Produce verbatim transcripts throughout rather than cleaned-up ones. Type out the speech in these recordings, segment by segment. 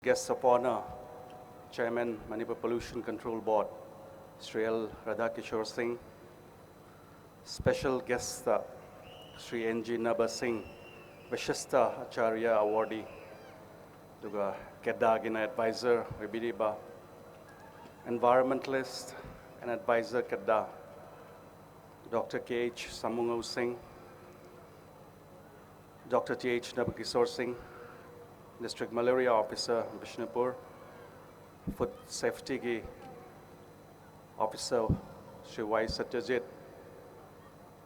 Guest of Honor, Chairman, Manipur Pollution Control Board, Shri L Radhakishore Singh, Special Guest, uh, Shri N G Naba Singh, Vishishta Acharya Awardee, ꯑꯗꯨꯒ ꯀꯦꯗꯥꯒꯤꯅ advisor ꯑꯣꯏꯕꯤꯔꯤꯕ environmentalist and advisor ꯀꯦꯗꯥ, Doctor K H Samungao Singh, Doctor T H Nabakishore Singh, District Malaria Officer, Bishnupur, Food Safety ꯒꯤ Officer, Shri Y Satyajit,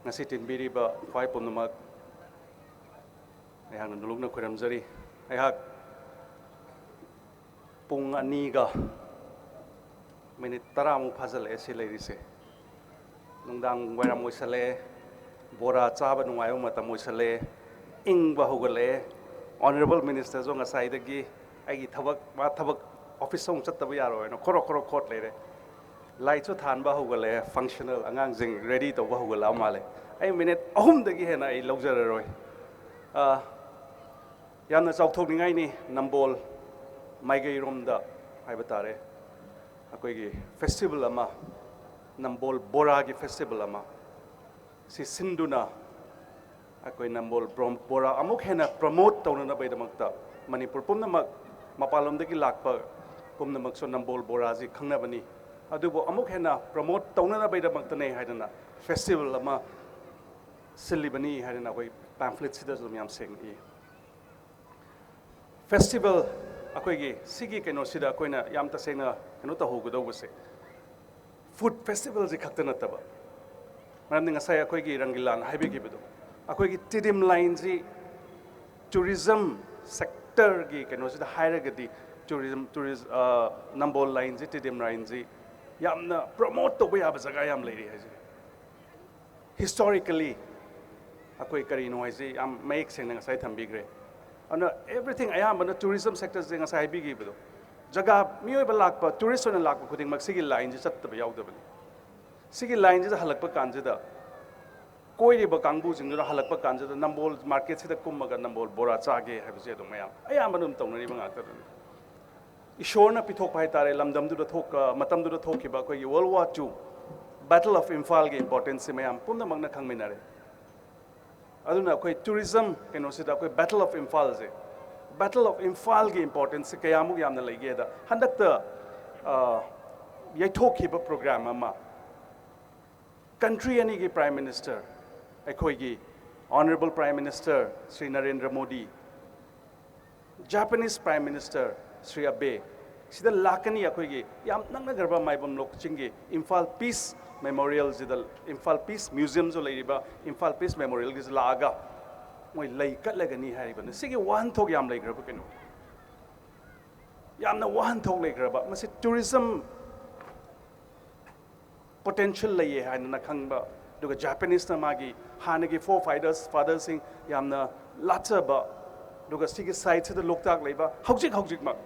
ꯉꯁꯤ ꯇꯤꯟꯕꯤꯔꯤꯕ ꯈ꯭ꯋꯥꯏ ꯄꯨꯝꯅꯃꯛ ꯑꯩꯍꯥꯛꯅ ꯅꯣꯂꯨꯛꯅ ꯈꯣꯏꯔꯝꯖꯔꯤ꯫ ꯑꯩꯍꯥꯛ ꯄꯨꯡ ꯑꯅꯤꯒ minute ꯇꯔꯥꯃꯨꯛ ꯐꯥꯖꯤꯜꯂꯛꯑꯦ ꯁꯤ ꯂꯩꯔꯤꯁꯦ꯫ ꯅꯨꯡꯗꯥꯡ ꯋꯥꯏꯔꯝ ꯑꯣꯏꯁꯜꯂꯛꯑꯦ, ꯕꯣꯔꯥ ꯆꯥꯕ ꯅꯨꯡꯉꯥꯏꯕ ꯃꯇꯝ ꯑꯣꯏꯁꯜꯂꯛꯑꯦ, ꯏꯪꯕ ꯍꯧꯒꯠꯂꯛꯑꯦ꯫ Honourable Minister ꯁꯨ ꯉꯁꯥꯏꯗꯒꯤ ꯑꯩꯒꯤ ꯊꯕꯛ, ꯃꯥ ꯊꯕꯛ office ꯑꯃꯨꯛ ꯆꯠꯇꯕ ꯌꯥꯔꯣꯏꯅ ꯈꯣꯔꯣ ꯈꯣꯔꯣ ꯈꯣꯠ ꯂꯩꯔꯦ꯫ Light ꯁꯨ ꯊꯥꯟꯕ ꯍꯧꯒꯠꯂꯛꯑꯦ, functional ꯑꯉꯥꯡꯁꯤꯡ ready ꯇꯧꯕ ꯍꯧꯒꯠꯂꯛꯑ ꯃꯥꯜꯂꯦ꯫ ꯑꯩ ꯃꯤꯅꯤꯠ ꯑꯍꯨꯝꯗꯒꯤ ꯍꯦꯟꯅ ꯑꯩ ꯂꯧꯖꯔꯔꯣꯏ꯫ ꯑ, ꯌꯥꯝꯅ ꯆꯥꯎꯊꯣꯛꯅꯤꯡꯉꯥꯏꯅꯤ ꯅꯝꯕꯣꯜ ꯃꯥꯏꯀꯩꯔꯣꯝꯗ ꯍꯥꯏꯕ ꯇꯥꯔꯦ, ꯑꯩꯈꯣꯏꯒꯤ festival ꯑꯃ, ꯅꯝꯕꯣꯜ ꯕꯣꯔꯥꯒꯤ festival ꯑꯃ ꯁꯤ ꯁꯤꯟꯗꯨꯅ ꯑꯩꯈꯣꯏ ꯅꯝꯕꯣꯜ ꯕ꯭ꯔꯣꯝ-, ꯕꯣꯔꯥ ꯑꯃꯨꯛ ꯍꯦꯟꯅ promote ꯇꯧꯅꯅꯕꯒꯤꯗꯃꯛꯇ ꯃꯅꯤꯄꯨꯔ ꯄꯨꯝꯅꯃꯛ, ꯃꯄꯥꯟꯂꯣꯝꯗꯒꯤ ꯂꯥꯛꯄ ꯄꯨꯝꯅꯃꯛꯁꯨ ꯅꯝꯕꯣꯜ ꯕꯣꯔꯥꯁꯤ ꯈꯪꯅꯕꯅꯤ, ꯑꯗꯨꯕꯨ ꯑꯃꯨꯛ ꯍꯦꯟꯅ promote ꯇꯧꯅꯅꯕꯒꯤꯗꯃꯛꯇꯅꯦ ꯍꯥꯏꯗꯅ festival ꯑꯃ ꯁꯤꯜꯂꯤꯕꯅꯤ ꯍꯥꯏꯗꯅ ꯑꯩꯈꯣꯏ pamphlet ꯁꯤꯗꯁꯨ ꯑꯗꯨꯝ ꯌꯥꯝ ꯁꯦꯡꯅ ꯏ꯫ Festival, ꯑꯩꯈꯣꯏꯒꯤ ꯁꯤꯒꯤ ꯀꯩꯅꯣꯁꯤꯗ ꯑꯩꯈꯣꯏꯅ ꯌꯥꯝ ꯇꯁꯦꯡꯅ ꯀꯩꯅꯣ ꯇꯧꯍꯧꯒꯗꯧꯕꯁꯦ, food festival ꯁꯤ ꯈꯛꯇ ꯅꯠꯇꯕ, ꯃꯔꯝꯗꯤ ꯉꯁꯥꯏ ꯑꯩꯈꯣꯏꯒꯤ ꯔꯪꯒꯤꯂꯥꯟ ꯍꯥꯏꯕꯤꯈꯤꯕꯗꯣ, ꯑꯩꯈꯣꯏꯒꯤ ꯇꯤꯗꯤꯝ line ꯁꯤ, tourism sector ꯒꯤ ꯀꯩꯅꯣꯁꯤꯗ ꯍꯥꯏꯔꯒꯗꯤ, tourism, tourist, ꯑ, ꯅꯝꯕꯣꯜ line ꯁꯤ, ꯇꯤꯗꯤꯝ line ꯁꯤ ꯌꯥꯝꯅ promote ꯇꯧꯕ ꯌꯥꯕ ꯖꯒꯥ ꯌꯥꯝ ꯂꯩꯔꯤ ꯍꯥꯏꯁꯦ꯫ Historically ꯑꯩꯈꯣꯏ ꯀꯔꯤꯅꯣ ꯍꯥꯏꯁꯤ ꯌꯥꯝ ꯃꯌꯦꯛ ꯁꯦꯡꯅ ꯉꯁꯥꯏ ꯊꯝꯕꯤꯈ꯭ꯔꯦ꯫ ꯑꯗꯨꯅ everything, ꯑꯌꯥꯝꯕꯅ tourism sector ꯁꯦ ꯉꯁꯥꯏ ꯍꯥꯏꯕꯤꯈꯤꯕꯗꯣ, ꯖꯒꯥ, ꯃꯤꯑꯣꯏꯕ ꯂꯥꯛꯄ, tourist ꯑꯣꯏꯅ ꯂꯥꯛꯄ ꯈꯨꯗꯤꯡꯃꯛ ꯁꯤꯒꯤ line ꯁꯤ ꯆꯠꯇꯕ ꯌꯥꯎꯗꯕꯅꯤ꯫ ꯁꯤꯒꯤ line ꯁꯤꯗ ꯍꯜꯂꯛꯄ ꯀꯥꯟꯁꯤꯗ, ꯀꯣꯏꯔꯤꯕ ꯀꯥꯡꯕꯨꯁꯤꯡꯗꯨꯅ ꯍꯜꯂꯛꯄ ꯀꯥꯟꯁꯤꯗ ꯅꯝꯕꯣꯜ market ꯁꯤꯗ ꯀꯨꯝꯃꯒ ꯅꯝꯕꯣꯜ ꯕꯣꯔꯥ ꯆꯥꯒꯦ ꯍꯥꯏꯕꯁꯦ ꯑꯗꯨꯝ ꯃꯌꯥꯝ ꯑꯌꯥꯝꯕꯅ ꯑꯗꯨꯝ ꯇꯧꯅꯔꯤꯕ ꯉꯥꯛꯇꯅꯤ꯫ ꯏꯁꯣꯔꯅ ꯄꯤꯊꯣꯛꯄ ꯍꯥꯏꯇꯥꯔꯦ, ꯂꯝꯗꯝꯗꯨꯗ ꯊꯣꯛ ꯃꯇꯝꯗꯨꯗ ꯊꯣꯛꯈꯤꯕ ꯑꯩꯈꯣꯏꯒꯤ World War Two, Battle of Imphal ꯒꯤ importance ꯁꯤ ꯃꯌꯥꯝ ꯄꯨꯝꯅꯃꯛꯅ ꯈꯪꯃꯤꯟꯅꯔꯦ꯫ ꯑꯗꯨꯅ ꯑꯩꯈꯣꯏ tourism ꯀꯩꯅꯣꯁꯤꯗ ꯑꯩꯈꯣꯏ Battle of Imphal say, Battle of Imphal ꯒꯤ importance ꯁꯦ ꯀꯌꯥꯃꯨꯛ ꯌꯥꯝꯅ ꯂꯩꯒꯦꯗ, ꯍꯟꯗꯛꯇ ꯑ, ꯌꯩꯊꯣꯛꯈꯤꯕ program ꯑꯃ, country ꯑꯅꯤꯒꯤ Prime Minister, ꯑꯩꯈꯣꯏꯒꯤ Honourable Prime Minister Shri Narendra Modi, Japanese Prime Minister Shri ꯑꯕꯦ ꯁꯤꯗ ꯂꯥꯛꯀꯅꯤ꯫ ꯑꯩꯈꯣꯏꯒꯤ ꯌꯥꯝ ꯅꯛꯅꯈ꯭ꯔꯕ ꯃꯥꯏꯕꯝ ꯂꯣꯛꯆꯤꯡꯒꯤ ꯏꯝꯐꯥꯜ Peace Memorial ꯁꯤꯗ, ꯏꯝꯐꯥꯜ Peace Museum ꯁꯨ ꯂꯩꯔꯤꯕ ꯏꯝꯐꯥꯜ Peace Memorial ꯒꯤꯁꯤ ꯂꯥꯛꯑꯒ ꯃꯣꯏ ꯂꯩ ꯀꯠꯂꯒꯅꯤ ꯍꯥꯏꯔꯤꯕꯅꯤ꯫ ꯁꯤꯒꯤ ꯋꯥꯍꯟꯊꯣꯛ ꯌꯥꯝ ꯂꯩꯈ꯭ꯔꯕ ꯀꯩꯅꯣ, ꯌꯥꯝꯅ ꯋꯥꯍꯟꯊꯣꯛ ꯂꯩꯈ꯭ꯔꯕ꯫ ꯃꯁꯤ tourism potential ꯂꯩꯌꯦ ꯍꯥꯏꯅ ꯈꯪꯕ, ꯑꯗꯨꯒ Japanese ꯅ ꯃꯥꯒꯤ ꯍꯥꯟꯅꯒꯤ forefathers, father ꯁꯤꯡ ꯌꯥꯝꯅ ꯂꯥꯠꯆꯕ, ꯑꯗꯨꯒ ꯁꯤꯒꯤ site ꯁꯤꯗ ꯂꯣꯛꯇꯥꯛ ꯂꯩꯕ ꯍꯧꯖꯤꯛ ꯍꯧꯖꯤꯛꯃꯛ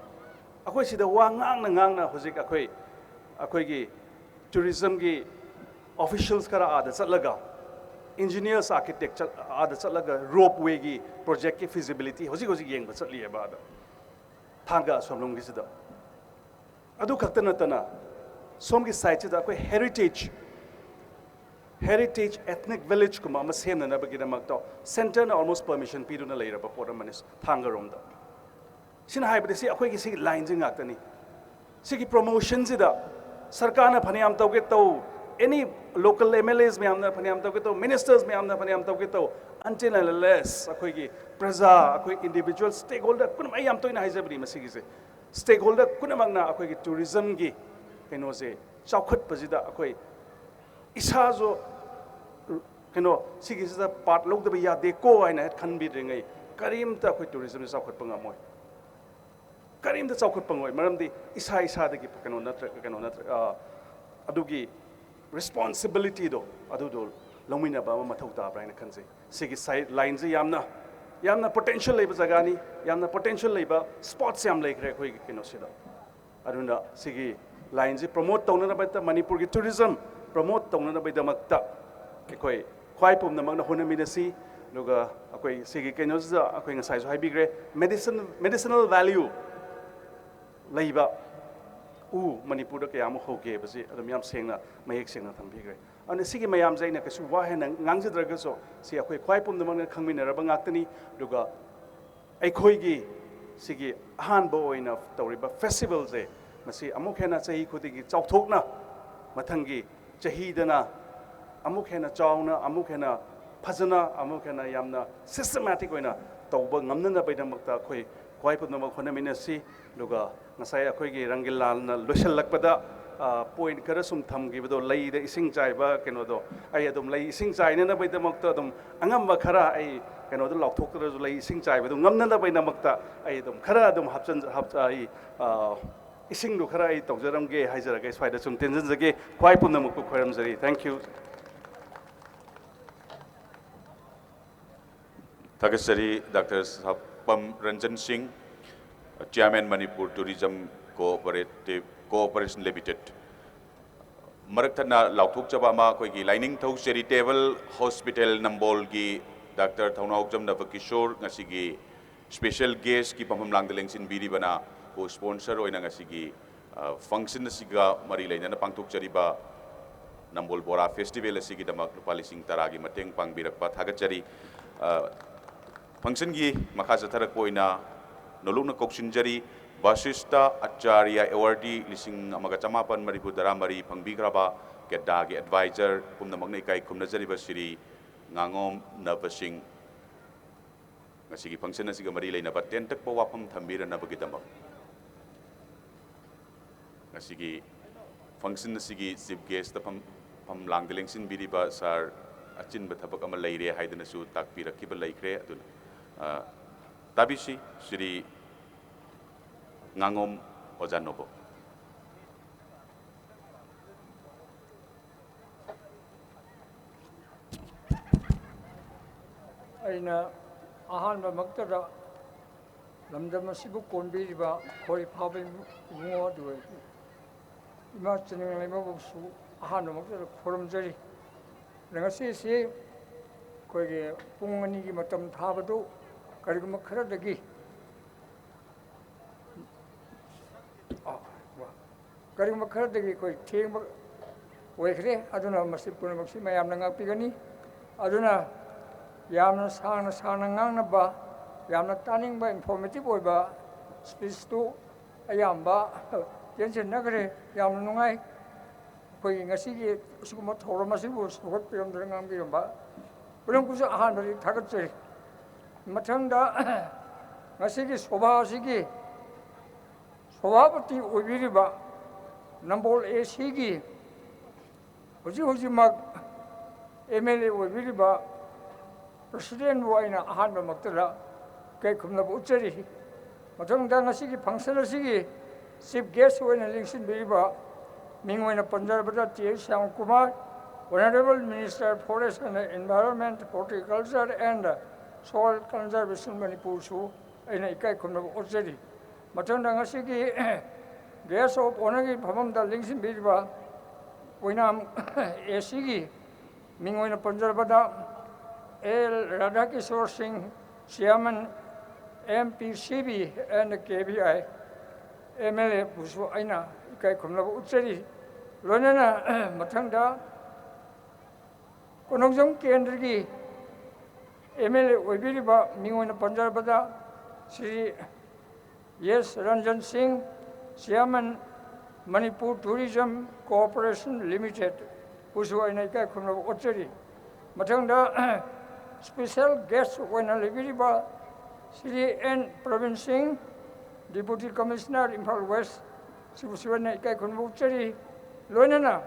ꯑꯩꯈꯣꯏ ꯁꯤꯗ ꯋꯥ ꯉꯥꯡꯅ ꯉꯥꯡꯅ ꯍꯧꯖꯤꯛ ꯑꯩꯈꯣꯏ, ꯑꯩꯈꯣꯏꯒꯤ tourism ꯒꯤ officials ꯈꯔ ꯑꯥꯗ ꯆꯠꯂꯒ, engineers, architect ꯆꯠ-, ꯑꯥꯗ ꯆꯠꯂꯒ ropeway ꯒꯤ project ꯀꯤ feasibility ꯍꯧꯖꯤꯛ ꯍꯧꯖꯤꯛ ꯌꯦꯡꯕ ꯆꯠꯂꯤꯑꯕ ꯑꯥꯗ, ꯊꯥꯡꯒ ꯑꯁꯣꯝꯂꯣꯝꯒꯤꯁꯤꯗ꯫ ꯑꯗꯨ ꯈꯛꯇ ꯅꯠꯇꯅ ꯁꯣꯝꯒꯤ site ꯁꯤꯗ ꯑꯩꯈꯣꯏ heritage, heritage ethnic village ꯀꯨꯝꯕ ꯑꯃ ꯁꯦꯝꯅꯅꯕꯒꯤꯗꯃꯛꯇ centre ꯅ almost permission ꯄꯤꯗꯨꯅ ꯂꯩꯔꯕ ꯄꯣꯠ ꯑꯃꯅꯤ ꯊꯥꯡꯒꯔꯣꯝꯗ꯫ ꯁꯤꯅ ꯍꯥꯏꯕꯗꯤ ꯁꯤ ꯑꯩꯈꯣꯏꯒꯤ ꯁꯤꯒꯤ line ꯁꯤ ꯉꯥꯛꯇꯅꯤ꯫ ꯁꯤꯒꯤ promotion ꯁꯤꯗ ꯁꯔꯀꯥꯔꯅ ꯐꯅꯌꯥꯝ ꯇꯧꯒꯦ ꯇꯧ, any local M L As ꯃꯌꯥꯝꯅ ꯐꯅꯌꯥꯝ ꯇꯧꯒꯦ ꯇꯧ, ministers ꯃꯌꯥꯝꯅ ꯐꯅꯌꯥꯝ ꯇꯧꯒꯦ ꯇꯧ, until and unless ꯑꯩꯈꯣꯏꯒꯤ ꯄ꯭ꯔꯖꯥ, ꯑꯩꯈꯣꯏ individual stakeholder ꯄꯨꯝꯅꯃꯛ, ꯑꯩ ꯌꯥꯝ ꯇꯣꯏꯅ ꯍꯥꯏꯖꯕꯅꯤ ꯃꯁꯤꯒꯤꯁꯦ, stakeholder ꯄꯨꯝꯅꯃꯛꯅ ꯑꯩꯈꯣꯏꯒꯤ tourism ꯒꯤ ꯀꯩꯅꯣꯁꯦ ꯆꯥꯎꯈꯠꯄꯁꯤꯗ ꯑꯩꯈꯣꯏ ꯏꯁꯥꯁꯨ ꯀꯩꯅꯣ ꯁꯤꯒꯤꯁꯤꯗ part ꯂꯧꯗꯕ ꯌꯥꯗꯦꯀꯣ ꯍꯥꯏꯅ ꯍꯦꯛ ꯈꯟꯕꯤꯗ꯭ꯔꯤꯉꯩ ꯀꯔꯤꯝꯇ ꯑꯩꯈꯣꯏ tourism ꯁꯦ ꯆꯥꯎꯈꯠꯄ ꯉꯝꯃꯣꯏ꯫ ꯀꯔꯤꯝꯇ ꯆꯥꯎꯈꯠꯄ ꯉꯝꯃꯣꯏ, ꯃꯔꯝꯗꯤ ꯏꯁꯥ ꯏꯁꯥꯗꯒꯤ ꯀꯩꯅꯣ ꯅꯠꯇ꯭ꯔ-, ꯀꯩꯅꯣ ꯅꯠꯇ꯭ꯔ-, ꯑ, ꯑꯗꯨꯒꯤ responsibility ꯗꯣ ꯑꯗꯨꯗꯣ ꯂꯧꯃꯤꯟꯅꯕ ꯑꯃ ꯃꯊꯧ ꯇꯥꯕ꯭ꯔꯥ ꯍꯥꯏꯅ ꯈꯟꯖꯩ꯫ ꯁꯤꯒꯤ side line ꯁꯤ ꯌꯥꯝꯅ, ꯌꯥꯝꯅ potential ꯂꯩꯕ ꯖꯒꯥꯅꯤ, ꯌꯥꯝꯅ potential ꯂꯩꯕ spots ꯌꯥꯝ ꯂꯩꯈ꯭ꯔꯦ ꯑꯩꯈꯣꯏꯒꯤ ꯀꯩꯅꯣꯁꯤꯗ꯫ ꯑꯗꯨꯅ ꯁꯤꯒꯤ line ꯁꯤ promote ꯇꯧꯅꯅꯕꯒꯤꯗꯃꯛꯇ, ꯃꯅꯤꯄꯨꯔꯒꯤ tourism promote ꯇꯧꯅꯅꯕꯒꯤꯗꯃꯛꯇ ꯑꯩꯈꯣꯏ ꯈ꯭ꯋꯥꯏ ꯄꯨꯝꯅꯃꯛꯅ ꯍꯣꯠꯅꯃꯤꯟꯅꯁꯤ꯫ ꯑꯗꯨꯒ ꯑꯩꯈꯣꯏ ꯁꯤꯒꯤ ꯀꯩꯅꯣꯁꯤꯗ ꯑꯩꯈꯣꯏ ꯉꯁꯥꯏꯁꯨ ꯍꯥꯏꯕꯤꯈ꯭ꯔꯦ, medicine, medicinal value ꯂꯩꯕ ꯎ ꯃꯅꯤꯄꯨꯔꯗ ꯀꯌꯥꯃꯨꯛ ꯍꯧꯒꯦ ꯍꯥꯏꯕꯁꯤ ꯑꯗꯨꯝ ꯌꯥꯝ ꯁꯦꯡꯅ, ꯃꯌꯦꯛ ꯁꯦꯡꯅ ꯊꯝꯕꯤꯈ꯭ꯔꯦ꯫ ꯑꯗꯨꯅ ꯁꯤꯒꯤ ꯃꯌꯥꯝꯁꯦ ꯑꯩꯅ ꯀꯩꯁꯨ ꯋꯥ ꯍꯦꯟꯅ ꯉꯥꯡꯖꯗ꯭ꯔꯒꯁꯨ, ꯁꯤ ꯑꯩꯈꯣꯏ ꯈ꯭ꯋꯥꯏ ꯄꯨꯝꯅꯃꯛꯅ ꯈꯪꯃꯤꯟꯅꯔꯕ ꯉꯥꯛꯇꯅꯤ꯫ ꯑꯗꯨꯒ ꯑꯩꯈꯣꯏꯒꯤ ꯁꯤꯒꯤ ꯑꯍꯥꯟꯕ ꯑꯣꯏꯅ ꯇꯧꯔꯤꯕ ꯐꯦꯁꯇꯤꯚꯦꯜꯁꯦ, ꯃꯁꯤ ꯑꯃꯨꯛ ꯍꯦꯟꯅ ꯆꯍꯤ ꯈꯨꯗꯤꯡꯒꯤ ꯆꯥꯎꯊꯣꯛꯅ ꯃꯊꯪꯒꯤ ꯆꯍꯤꯗꯅ ꯑꯃꯨꯛ ꯍꯦꯟꯅ ꯆꯥꯎꯅ, ꯑꯃꯨꯛ ꯍꯦꯟꯅ ꯐꯖꯅ, ꯑꯃꯨꯛ ꯍꯦꯟꯅ ꯌꯥꯝꯅ ꯁꯤꯁꯇꯦꯃꯦꯇꯤꯛ ꯑꯣꯏꯅ ꯇꯧꯕ ꯉꯝꯅꯅꯕꯒꯤꯗꯃꯛꯇ ꯑꯩꯈꯣꯏ ꯈ꯭ꯋꯥꯏ ꯄꯨꯝꯅꯃꯛ ꯍꯣꯠꯅꯃꯤꯟꯅꯁꯤ꯫ ꯑꯗꯨꯒ ꯉꯁꯥꯏ ꯑꯩꯈꯣꯏꯒꯤ ꯔꯪꯒꯤꯂꯥꯜꯅ ꯂꯣꯏꯁꯤꯜꯂꯛꯄꯗ, ꯑ, ꯄꯣꯏꯟꯠ ꯈꯔ ꯁꯨꯝ ꯊꯝꯈꯤꯕꯗꯣ, ꯂꯩꯗ ꯏꯁꯤꯡ ꯆꯥꯏꯕ ꯀꯩꯅꯣꯗꯣ, ꯑꯩ ꯑꯗꯨꯝ ꯂꯩ ꯏꯁꯤꯡ ꯆꯥꯏꯅꯅꯕꯒꯤꯗꯃꯛꯇ ꯑꯗꯨꯝ ꯑꯉꯝꯕ ꯈꯔ ꯑꯩ ꯀꯩꯅꯣꯗ ꯂꯥꯎꯊꯣꯛꯇ꯭ꯔꯁꯨ, ꯂꯩ ꯏꯁꯤꯡ ꯆꯥꯏꯕꯗꯨ ꯉꯝꯅꯅꯕꯒꯤꯗꯃꯛꯇ ꯑꯩ ꯑꯗꯨꯝ ꯈꯔ ꯑꯗꯨꯝ ꯍꯥꯞꯆꯤꯟ-, ꯍꯥꯞ-, ꯑꯩ, ꯑ, ꯏꯁꯤꯡꯗꯨ ꯈꯔ ꯑꯩ ꯇꯧꯖꯔꯝꯒꯦ ꯍꯥꯏꯖꯔꯒ ꯑꯩ ꯁ꯭ꯋꯥꯏꯗ ꯁꯨꯝ ꯇꯦꯟꯖꯟꯖꯒꯦ꯫ ꯈ꯭ꯋꯥꯏ ꯄꯨꯝꯅꯃꯛꯄꯨ ꯈꯣꯏꯔꯝꯖꯔꯤ꯫ Thank you꯫ ꯊꯥꯒꯠꯆꯔꯤ ꯗꯥꯛꯇꯔ ꯁꯥꯄꯝ ꯔꯟꯖꯟ ꯁꯤꯡ, Chairman Manipur Tourism Cooperative, Cooperation Limited꯫ ꯃꯔꯛ ꯊꯠꯅ ꯂꯥꯎꯊꯣꯛꯆꯕ ꯑꯃ, ꯑꯩꯈꯣꯏꯒꯤ ꯂꯥꯏꯅꯤꯡꯊꯧ ꯆꯦꯔꯤꯇꯦꯕꯜ ꯍꯣꯁꯄꯤꯇꯥꯜ ꯅꯝꯕꯣꯜꯒꯤ ꯗꯥꯛꯇꯔ ꯊꯧꯅꯥꯎꯖꯝ ꯅꯕꯀꯤꯁꯣꯔ ꯉꯁꯤꯒꯤ ꯁ꯭ꯄꯦꯁꯦꯜ ꯒꯦꯁꯀꯤ ꯐꯝꯐꯝ ꯂꯥꯡꯗ ꯂꯦꯡꯁꯤꯟꯕꯤꯔꯤꯕꯅ ꯀꯣ ꯁ꯭ꯄꯣꯟꯁꯔ ꯑꯣꯏꯅ ꯉꯁꯤꯒꯤ, ꯑ, ꯐꯪꯁꯟ ꯑꯁꯤꯒ ꯃꯔꯤ ꯂꯩꯅꯅ ꯄꯥꯡꯊꯣꯛꯆꯔꯤꯕ ꯅꯝꯕꯣꯜ ꯕꯣꯔꯥ ꯐꯦꯁꯇꯤꯚꯦꯜ ꯑꯁꯤꯒꯤꯗꯃꯛ ꯂꯨꯄꯥ ꯂꯤꯁꯤꯡ ꯇꯔꯥꯒꯤ ꯃꯇꯦꯡ ꯄꯥꯡꯕꯤꯔꯛꯄ ꯊꯥꯒꯠꯆꯔꯤ꯫ ꯑ, ꯐꯪꯁꯟꯒꯤ ꯃꯈꯥ ꯆꯠꯊꯔꯛꯄ ꯑꯣꯏꯅ ꯅꯣꯂꯨꯛꯅ ꯀꯧꯁꯤꯟꯖꯔꯤ ꯕꯥꯁꯤꯁꯇ ꯑꯆꯥꯔꯌ ꯑꯦꯋꯥꯔꯗꯤ ꯂꯤꯁꯤꯡ ꯑꯃꯒ ꯆꯃꯥꯄꯟ ꯃꯔꯤꯐꯨ ꯇꯔꯥꯃꯔꯤ ꯐꯪꯕꯤꯈ꯭ꯔꯕ ꯀꯦꯗꯥꯒꯤ ꯑꯦꯗꯚꯥꯏꯖꯔ ꯄꯨꯝꯅꯃꯛꯅ ꯏꯀꯥꯏ ꯈꯨꯝꯅꯖꯔꯤꯕ ꯁ꯭ꯔꯤ ꯉꯥꯉꯣꯝ ꯅꯕꯁꯤꯡ꯫ ꯉꯁꯤꯒꯤ ꯐꯪꯁꯟ ꯑꯁꯤꯒ ꯃꯔꯤ ꯂꯩꯅꯕ ꯇꯦꯟꯇꯛꯄ ꯋꯥꯐꯝ ꯊꯝꯕꯤꯔꯅꯕꯒꯤꯗꯃꯛ ꯉꯁꯤꯒꯤ ꯐꯪꯁꯟ ꯑꯁꯤꯒꯤ ꯆꯤꯐ ꯒꯦꯁꯇ ꯐꯝ-, ꯐꯝꯂꯥꯡꯗ ꯂꯦꯡꯁꯤꯟꯕꯤꯔꯤꯕ ꯁꯥꯔ ꯑꯆꯤꯟꯕ ꯊꯕꯛ ꯑꯃ ꯂꯩꯔꯦ ꯍꯥꯏꯗꯅꯁꯨ ꯇꯥꯛꯄꯤꯔꯛꯈꯤꯕ ꯂꯩꯈ꯭ꯔꯦ꯫ ꯑꯗꯨꯅ, ꯑ, ꯇꯥꯕꯤꯁꯤ, ꯁ꯭ꯔꯤ ꯉꯥꯉꯣꯝ ꯑꯣꯖꯥ ꯅꯣꯕꯣ꯫ ꯑꯩꯅ ꯑꯍꯥꯟꯕꯃꯛꯇꯗ ꯂꯝꯗꯝ ꯑꯁꯤꯕꯨ ꯀꯣꯟꯕꯤꯔꯤꯕ ꯈꯣꯏ ꯐꯥꯕ ꯏꯕꯨꯡꯉꯣ ꯑꯗꯨ ꯑꯣꯏꯔꯗꯤ ꯏꯃꯥ ꯆꯤꯅꯤꯡꯂꯩꯃꯕꯨꯁꯨ ꯑꯍꯥꯟꯕꯃꯛꯇꯗ ꯈꯨꯔꯨꯝꯖꯔꯤ꯫ ꯑꯗ ꯉꯁꯤꯁꯤ ꯑꯩꯈꯣꯏꯒꯤ ꯄꯨꯡ ꯑꯅꯤꯒꯤ ꯃꯇꯝ ꯊꯥꯕꯗꯨ ꯀꯔꯤꯒꯨꯝꯕ ꯈꯔꯗꯒꯤ ꯀꯔꯤꯒꯨꯝꯕ ꯈꯔꯗꯒꯤ ꯑꯩꯈꯣꯏ ꯊꯦꯡꯕ ꯑꯣꯏꯈ꯭ꯔꯦ꯫ ꯑꯗꯨꯅ ꯃꯁꯤ ꯄꯨꯝꯅꯃꯛꯁꯤ ꯃꯌꯥꯝꯅ ꯉꯥꯛꯄꯤꯒꯅꯤ꯫ ꯑꯗꯨꯅ ꯌꯥꯝꯅ ꯁꯥꯡꯅ ꯁꯥꯡꯅ ꯉꯥꯡꯅꯕ, ꯌꯥꯝꯅ ꯇꯥꯅꯤꯡꯕ, informative ꯑꯣꯏꯕ speech ꯇꯨ ꯑꯌꯥꯝꯕ ꯇꯦꯟꯁꯤꯟꯅꯈ꯭ꯔꯦ꯫ ꯌꯥꯝꯅ ꯅꯨꯡꯉꯥꯏ꯫ ꯑꯩꯈꯣꯏꯒꯤ ꯉꯁꯤꯒꯤ ꯑꯁꯤꯒꯨꯝꯕ ꯊꯧꯔꯝ ꯑꯁꯤꯕꯨ ꯁꯧꯒꯠꯄꯤꯔꯝꯗꯨꯅ ꯉꯥꯡꯕꯤꯔꯝꯕ ꯄꯨꯝꯅꯃꯛꯄꯨꯁꯨ ꯑꯍꯥꯟꯕꯗꯤ ꯊꯥꯒꯠꯆꯔꯤ꯫ ꯃꯊꯪꯗ ꯉꯁꯤꯒꯤ ꯁꯣꯚꯥ ꯑꯁꯤꯒꯤ ꯁꯚꯥꯄꯇꯤ ꯑꯣꯏꯕꯤꯔꯤꯕ ꯅꯝꯕꯣꯜ AC ꯒꯤ ꯍꯧꯖꯤꯛ ꯍꯧꯖꯤꯛꯃꯛ MLA ꯑꯣꯏꯕꯤꯔꯤꯕ President ꯕꯨ ꯑꯩꯅ ꯑꯍꯥꯟꯕꯃꯛꯇꯗ ꯏꯀꯥꯏ ꯈꯨꯝꯅꯕ ꯎꯠꯆꯔꯤ꯫ ꯃꯊꯪꯗ ꯉꯁꯤꯒꯤ function ꯑꯁꯤꯒꯤ chief guest ꯑꯣꯏꯅ ꯂꯦꯡꯁꯤꯟꯕꯤꯔꯤꯕ ꯃꯤꯡ ꯑꯣꯏꯅ ꯄꯟꯖꯔꯕꯗ T H Shyam Kumar, Honourable Minister Forest and Environment, Horticulture and Soil Conservation ꯃꯅꯤꯄꯨꯔꯁꯨ ꯑꯩꯅ ꯏꯀꯥꯏ ꯈꯨꯝꯅꯕ ꯎꯠꯆꯔꯤ꯫ ꯃꯊꯪꯗ ꯉꯁꯤꯒꯤ guest of honour ꯒꯤ ꯐꯝꯐꯝꯗ ꯂꯦꯡꯁꯤꯟꯕꯤꯔꯤꯕ ꯑꯣꯏꯅꯥꯝ AC ꯒꯤ ꯃꯤꯡ ꯑꯣꯏꯅ ꯄꯟꯖꯔꯕꯗ ꯑꯦꯜ ꯔꯥꯙꯥꯀꯤꯁꯣꯔ ꯁꯤꯡ, Chairman, MPCB and KVI, MLA ꯕꯨꯁꯨ ꯑꯩꯅ ꯏꯀꯥꯏ ꯈꯨꯝꯅꯕ ꯎꯠꯆꯔꯤ꯫ ꯂꯣꯏꯅꯅ ꯃꯊꯪꯗ ꯀꯣꯅꯨꯡꯖꯝ ꯀꯦꯟꯗ꯭ꯔꯒꯤ MLA ꯑꯣꯏꯕꯤꯔꯤꯕ ꯃꯤꯡ ꯑꯣꯏꯅ ꯄꯟꯖꯔꯕꯗ ꯁ꯭ꯔꯤ ꯑꯦꯁ ꯔꯟꯖꯟ ꯁꯤꯡ, Chairman, Manipur Tourism Corporation Limited ꯕꯨꯁꯨ ꯑꯩꯅ ꯏꯀꯥꯏ ꯈꯨꯝꯅꯕ ꯎꯠꯆꯔꯤ꯫ ꯃꯊꯪꯗ special guest ꯑꯣꯏꯅ ꯂꯩꯕꯤꯔꯤꯕ ꯁ꯭ꯔꯤ ꯑꯦꯟ ꯄ꯭ꯔꯕꯤꯟ ꯁꯤꯡ, Deputy Commissioner, Imphal West, ꯁꯤꯕꯨꯁꯨ ꯑꯩꯅ ꯏꯀꯥꯏ ꯈꯨꯝꯅꯕ ꯎꯠꯆꯔꯤ꯫ ꯂꯣꯏꯅꯅ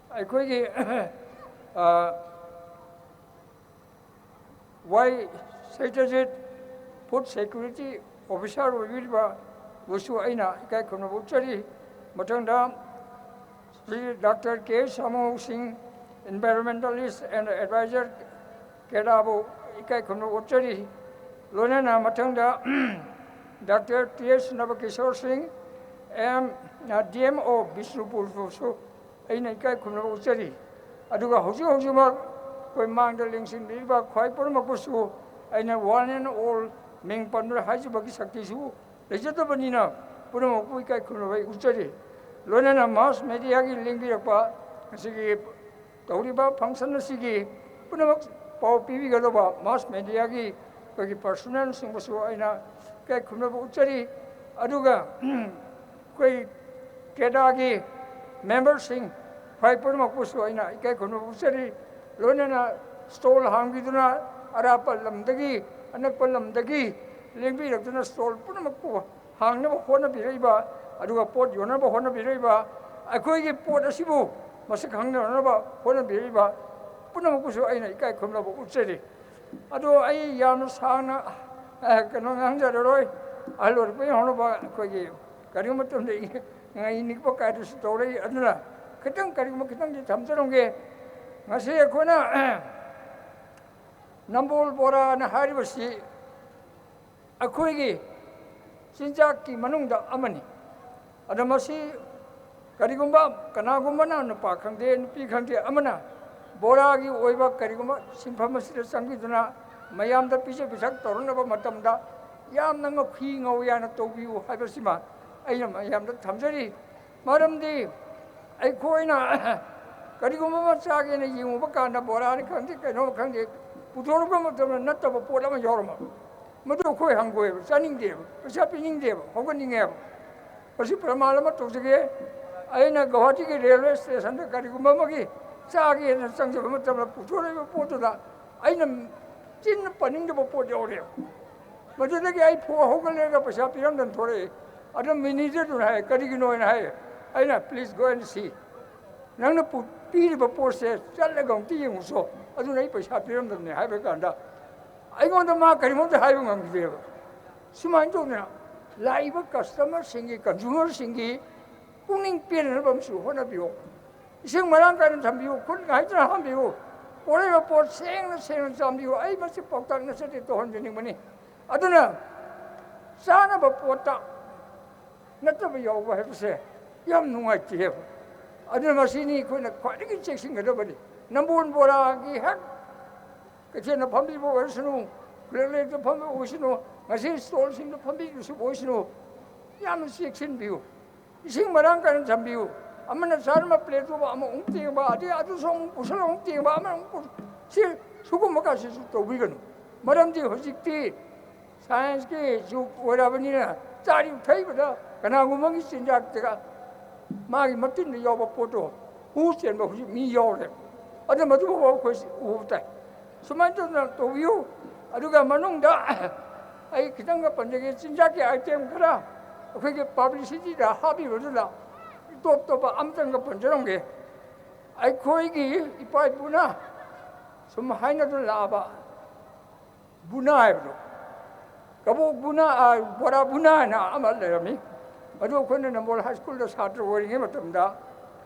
ꯑꯩꯈꯣꯏꯒꯤ ꯋꯥꯏ ꯁꯩꯇꯖꯤꯠ, Food Security Officer ꯑꯣꯏꯕꯤꯔꯤꯕꯕꯨꯁꯨ ꯑꯩꯅ ꯏꯀꯥꯏ ꯈꯨꯝꯅꯕ ꯎꯠꯆꯔꯤ꯫ ꯃꯊꯪꯗ ꯁ꯭ꯔꯤ ꯗꯥꯛꯇꯔ ꯀꯦ ꯁꯥꯃꯨ ꯁꯤꯡ, Environmentalist and Advisor, ꯀꯦꯗꯥꯕꯨ ꯏꯀꯥꯏ ꯈꯨꯝꯅꯕ ꯎꯠꯆꯔꯤ꯫ ꯂꯣꯏꯅꯅ ꯃꯊꯪꯗ ꯗꯥꯛꯇꯔ ꯇꯤ ꯑꯦꯁ ꯅꯕꯀꯤꯁꯣꯔ ꯁꯤꯡ, ꯑꯦꯝ, ꯗꯤ ꯑꯦꯝ ꯑꯣ ꯕꯤꯁꯅꯨꯄꯨꯔꯕꯨꯁꯨ ꯑꯩꯅ ꯏꯀꯥꯏ ꯈꯨꯝꯅꯕ ꯎꯠꯆꯔꯤ꯫ ꯑꯗꯨꯒ ꯍꯧꯖꯤꯛ ꯍꯧꯖꯤꯛꯃꯛ ꯑꯩꯈꯣꯏ ꯃꯥꯡꯗ ꯂꯦꯡꯁꯤꯟꯕꯤꯔꯤꯕ ꯈ꯭ꯋꯥꯏ ꯄꯨꯝꯅꯃꯛꯄꯨꯁꯨ ꯑꯩꯅ one and all ꯃꯤꯡ ꯄꯟꯗꯨꯅ ꯍꯥꯏꯖꯕꯒꯤ ꯁꯛꯇꯤꯁꯨ ꯂꯩꯖꯗꯕꯅꯤꯅ, ꯄꯨꯝꯅꯃꯛꯄꯨ ꯏꯀꯥꯏ ꯈꯨꯝꯅꯕ ꯑꯩ ꯎꯠꯆꯔꯤ꯫ ꯂꯣꯏꯅꯅ mass mediaꯒꯤ ꯂꯦꯡꯕꯤꯔꯛꯄ ꯉꯁꯤꯒꯤ ꯇꯧꯔꯤꯕ function ꯑꯁꯤꯒꯤ ꯄꯨꯝꯅꯃꯛ ꯄꯥꯎ ꯄꯤꯕꯤꯒꯗꯧꯕ mass mediaꯒꯤ ꯑꯩꯈꯣꯏꯒꯤ personnelꯁꯤꯡꯕꯨꯁꯨ ꯑꯩꯅ ꯏꯀꯥꯏ ꯈꯨꯝꯅꯕ ꯎꯠꯆꯔꯤ꯫ ꯑꯗꯨꯒ ꯑꯩꯈꯣꯏ cadreꯒꯤ memberꯁꯤꯡ ꯈ꯭ꯋꯥꯏ ꯄꯨꯝꯅꯃꯛꯄꯨꯁꯨ ꯑꯩꯅ ꯏꯀꯥꯏ ꯈꯨꯝꯅꯕ ꯎꯠꯆꯔꯤ꯫ ꯂꯣꯏꯅꯅ stall ꯍꯥꯡꯕꯤꯗꯨꯅ ꯑꯔꯥꯞꯄ ꯂꯝꯗꯒꯤ, ꯑꯅꯛꯄ ꯂꯝꯗꯒꯤ ꯂꯦꯡꯕꯤꯔꯛꯇꯨꯅ stall ꯄꯨꯝꯅꯃꯛꯄꯨ ꯍꯥꯡꯅꯕ ꯍꯣꯠꯅꯕꯤꯔꯛꯏꯕ, ꯑꯗꯨꯒ ꯄꯣꯠ ꯌꯣꯟꯅꯕ ꯍꯣꯠꯅꯕꯤꯔꯛꯏꯕ, ꯑꯩꯈꯣꯏꯒꯤ ꯄꯣꯠ ꯑꯁꯤꯕꯨ ꯃꯁꯛ ꯈꯪꯅꯅꯕ ꯍꯣꯠꯅꯕꯤꯔꯛꯏꯕ ꯄꯨꯝꯅꯃꯛꯄꯨꯁꯨ ꯑꯩꯅ ꯏꯀꯥꯏ ꯈꯨꯝꯅꯕ ꯎꯠꯆꯔꯤ꯫ ꯑꯗꯣ ꯑꯩ ꯌꯥꯝꯅ ꯁꯥꯡꯅ, ꯑ, ꯀꯩꯅꯣ ꯉꯥꯡꯖꯔꯔꯣꯏ꯫ ꯑꯍꯜ ꯑꯣꯏꯔꯛꯄꯒꯤ ꯍꯧꯅꯕ ꯑꯩꯈꯣꯏꯒꯤ ꯀꯔꯤꯒꯨꯝꯕ ꯃꯇꯝꯗ ꯉꯥꯏ ꯅꯤꯛꯄ ꯀꯥꯏꯗꯁꯨ ꯇꯧꯔꯛꯏ꯫ ꯑꯗꯨꯅ ꯈꯤꯇꯪ, ꯀꯔꯤꯒꯨꯝꯕ ꯈꯤꯇꯪꯗꯤ ꯊꯝꯖꯔꯝꯒꯦ꯫ ꯉꯁꯤ ꯑꯩꯈꯣꯏꯅ ꯅꯝꯕꯣꯜ ꯕꯣꯔꯥꯅ ꯍꯥꯏꯔꯤꯕꯁꯤ ꯑꯩꯈꯣꯏꯒꯤ ꯆꯤꯟꯖꯥꯛꯀꯤ ꯃꯅꯨꯡꯗ ꯑꯃꯅꯤ꯫ ꯑꯗꯣ ꯃꯁꯤ ꯀꯔꯤꯒꯨꯝꯕ ꯀꯅꯥꯒꯨꯝꯕꯅ, ꯅꯨꯄꯥ ꯈꯪꯗꯦ, ꯅꯨꯄꯤ ꯈꯪꯗꯦ, ꯑꯃꯅ ꯕꯣꯔꯥꯒꯤ ꯑꯣꯏꯕ ꯀꯔꯤꯒꯨꯝꯕ ꯁꯤꯟꯐꯝ ꯑꯁꯤꯗ ꯆꯪꯕꯤꯗꯨꯅ ꯃꯌꯥꯝꯗ ꯄꯤꯖ ꯄꯤꯊꯛ ꯇꯧꯔꯛꯅꯕ ꯃꯇꯝꯗ ꯌꯥꯝꯅ ꯉꯧꯈꯤ ꯉꯧ ꯌꯥꯅ ꯇꯧꯕꯤꯌꯨ ꯍꯥꯏꯕꯁꯤꯃ ꯑꯩꯅ ꯃꯌꯥꯝꯗ ꯊꯝꯖꯔꯤ꯫ ꯃꯔꯝꯗꯤ ꯑꯩꯈꯣꯏꯅ ꯀꯔꯤꯒꯨꯝꯕ ꯑꯃ ꯆꯥꯒꯦꯅ ꯌꯦꯡꯉꯨꯕ ꯀꯥꯟꯗ ꯕꯣꯔꯥꯅꯤ ꯈꯪꯗꯦ, ꯀꯩꯅꯣ ꯈꯪꯗꯦ, ꯄꯨꯊꯣꯔꯛꯄ ꯃꯇꯝꯗ ꯅꯠꯇꯕ ꯄꯣꯠ ꯑꯃ ꯌꯥꯎꯔꯝꯃꯕ, ꯃꯗꯨ ꯑꯩꯈꯣꯏ ꯍꯪꯒꯣꯏꯕ, ꯆꯥꯅꯤꯡꯗꯦꯕ, ꯄꯩꯁꯥ ꯄꯤꯅꯤꯡꯗꯦꯕ, ꯍꯧꯒꯠꯅꯤꯡꯉꯦꯕ꯫ ꯃꯁꯤ ꯄ꯭ꯔꯃꯥꯟ ꯑꯃ ꯇꯧꯖꯒꯦ꯫ ꯑꯩꯅ ꯒꯧꯍꯥꯇꯤꯒꯤ railway stationꯗ ꯀꯔꯤꯒꯨꯝꯕ ꯑꯃꯒꯤ ꯆꯥꯒꯦꯅ ꯆꯪꯖꯕ ꯃꯇꯝꯗ ꯄꯨꯊꯣꯔꯛꯏꯕ ꯄꯣꯠꯇꯨꯗ ꯑꯩꯅ ꯆꯤꯟꯅ ꯄꯟꯅꯤꯡꯗꯕ ꯄꯣꯠ ꯌꯥꯎꯔꯦꯕ꯫ ꯃꯗꯨꯗꯒꯤ ꯑꯩ ꯐꯨ ꯍꯧꯒꯠꯂꯒ ꯄꯩꯁꯥ ꯄꯤꯔꯝꯗꯅ ꯊꯣꯔꯛꯑꯦ꯫ ꯑꯗꯨ managerꯗꯨꯅ ꯍꯥꯏ, "ꯀꯔꯤꯒꯤꯅꯣ?" ꯍꯥꯏꯅ ꯍꯥꯏ꯫ ꯑꯩꯅ, "Please go and see꯫ ꯅꯪꯅ ꯄꯨ-, ꯄꯤꯔꯤꯕ ꯄꯣꯠꯁꯦ ꯆꯠꯂꯒ ꯑꯃꯨꯛꯇ ꯌꯦꯡꯉꯨꯁꯣ꯫ ꯑꯗꯨꯅ ꯑꯩ ꯄꯩꯁꯥ ꯄꯤꯔꯝꯗꯕꯅꯦ" ꯍꯥꯏꯕ ꯀꯥꯟꯗ ꯑꯩꯉꯣꯟꯗ ꯃꯥ ꯀꯔꯤꯃꯠꯇ ꯍꯥꯏꯕ ꯉꯝꯈꯤꯗꯦꯕ꯫ ꯁꯨꯃꯥꯏꯅ ꯇꯧꯗꯅ ꯂꯥꯛꯏꯕ customerꯁꯤꯡꯒꯤ, consumerꯁꯤꯡꯒꯤ ꯄꯨꯛꯅꯤꯡ ꯄꯦꯟꯅꯅꯕ ꯑꯃꯁꯨ ꯍꯣꯠꯅꯕꯤꯌꯨ꯫ ꯏꯁꯤꯡ ꯃꯔꯥꯡ ꯀꯥꯏꯅ ꯊꯝꯕꯤꯌꯨ, ꯈꯨꯠ ꯍꯥꯏꯗꯨꯅ ꯍꯥꯝꯕꯤꯌꯨ, ꯄꯣꯔꯛꯏꯕ ꯄꯣꯠ ꯁꯦꯡꯅ ꯁꯦꯡꯅ ꯆꯥꯝꯕꯤꯌꯨ꯫ ꯑꯩ ꯃꯁꯤ ꯄꯥꯎꯇꯥꯛ ꯅꯠꯆꯗꯦ, ꯇꯧꯍꯟꯖꯅꯤꯡꯕꯅꯤ꯫ ꯑꯗꯨꯅ ꯆꯥꯅꯕ ꯄꯣꯠꯇ ꯅꯠꯇꯕ ꯌꯥꯎꯕ ꯍꯥꯏꯕꯁꯦ ꯌꯥꯝ ꯅꯨꯡꯉꯥꯏꯇꯦꯕ꯫ ꯑꯗꯨꯅ ꯃꯁꯤꯅꯤ ꯑꯩꯈꯣꯏꯅ ꯈ꯭ꯋꯥꯏꯗꯒꯤ ꯆꯦꯛꯁꯤꯟꯒꯗꯕꯅꯤ꯫ ꯅꯝꯕꯣꯜ ꯕꯣꯔꯥꯒꯤ ꯍꯦꯛ ꯀꯩꯊꯦꯜꯗ ꯐꯝꯕꯤꯕ ꯑꯣꯏꯔꯁꯅꯨ, ꯈꯨꯂꯦꯛ ꯂꯩꯔꯛꯇ ꯐꯝꯕ ꯑꯣꯏꯁꯅꯨ, ꯉꯁꯤ stallꯁꯤꯡꯗ ꯐꯝꯕꯤꯕꯁꯨ ꯑꯣꯏꯁꯅꯨ, ꯌꯥꯝꯅ ꯆꯦꯛꯁꯤꯟꯕꯤꯌꯨ꯫ ꯏꯁꯤꯡ ꯃꯔꯥꯡ ꯀꯥꯏꯅ ꯊꯝꯕꯤꯌꯨ꯫ ꯑꯃꯅ ꯆꯥꯔꯝꯕ ꯄ꯭ꯂꯦꯠꯇꯨꯕꯨ ꯑꯃ ꯑꯃꯨꯛ ꯇꯦꯡꯕ, ꯑꯗꯩ ꯑꯗꯨꯁꯨ ꯑꯃꯨꯛ ꯄꯨꯁꯜꯂ ꯑꯃꯨꯛ ꯇꯦꯡꯕ, ꯑꯃꯅ ꯑꯃꯨꯛ ꯄꯨ-, ꯁꯤ, ꯁꯤꯒꯨꯝꯕ ꯀꯥꯁꯤꯁꯨ ꯇꯧꯕꯤꯒꯅꯨ꯫ ꯃꯔꯝꯗꯤ ꯍꯧꯖꯤꯛꯇꯤ ꯁꯥꯏꯟꯁꯀꯤ ꯖꯨꯒ ꯑꯣꯏꯔꯕꯅꯤꯅ ꯆꯥꯔꯤꯕ ꯊꯛꯏꯕꯗ ꯀꯅꯥꯒꯨꯝꯕꯒꯤ ꯆꯤꯟꯖꯥꯛꯇꯒ ꯃꯥꯒꯤ ꯃꯇꯤꯟꯗ ꯌꯥꯎꯕ ꯄꯣꯠꯇꯣ ꯍꯨ ꯆꯦꯟꯕ ꯍꯧꯖꯤꯛ ꯃꯤ ꯌꯥꯎꯔꯦ꯫ ꯑꯗꯨ ꯃꯗꯨꯐꯥꯎꯕ ꯑꯩꯈꯣꯏ ꯎꯕ ꯇꯥꯏ꯫ ꯁꯨꯃꯥꯏꯅ ꯇꯧꯗꯅ ꯇꯧꯕꯤꯌꯨ꯫ ꯑꯗꯨꯒ ꯃꯅꯨꯡꯗ ꯑꯩ ꯈꯤꯇꯪꯒ ꯄꯟꯖꯒꯦ, ꯆꯤꯟꯖꯥꯛꯀꯤ ꯑꯥꯏꯇꯦꯝ ꯈꯔ ꯑꯩꯈꯣꯏꯒꯤ ꯄꯕ꯭ꯂꯤꯁꯤꯇꯤꯗ ꯍꯥꯞꯄꯤꯕꯗꯨꯗ ꯇꯣꯞ ꯇꯣꯞꯄ ꯑꯃꯇꯪꯒ ꯄꯟꯖꯔꯝꯒꯦ꯫ ꯑꯩꯈꯣꯏꯒꯤ ꯏꯄꯥ ꯏꯄꯨꯅ ꯁꯨꯝ ꯍꯥꯏꯅꯗꯨꯅ ꯂꯥꯛꯑꯕ ꯕꯨꯅꯥ ꯍꯥꯏꯕꯗꯣ, ꯀꯕꯣꯛ ꯕꯨꯅꯥ, ꯑ, ꯕꯣꯔꯥ ꯕꯨꯅꯥ ꯍꯥꯏꯅ ꯑꯃ ꯂꯩꯔꯝꯃꯤ꯫ ꯃꯗꯨ ꯑꯩꯈꯣꯏꯅ ꯅꯝꯕꯣꯜ ꯍꯥꯏ ꯁ꯭ꯀꯨꯜꯗ ꯁꯥꯇ꯭ꯔ ꯑꯣꯏꯔꯤꯉꯩ ꯃꯇꯝꯗ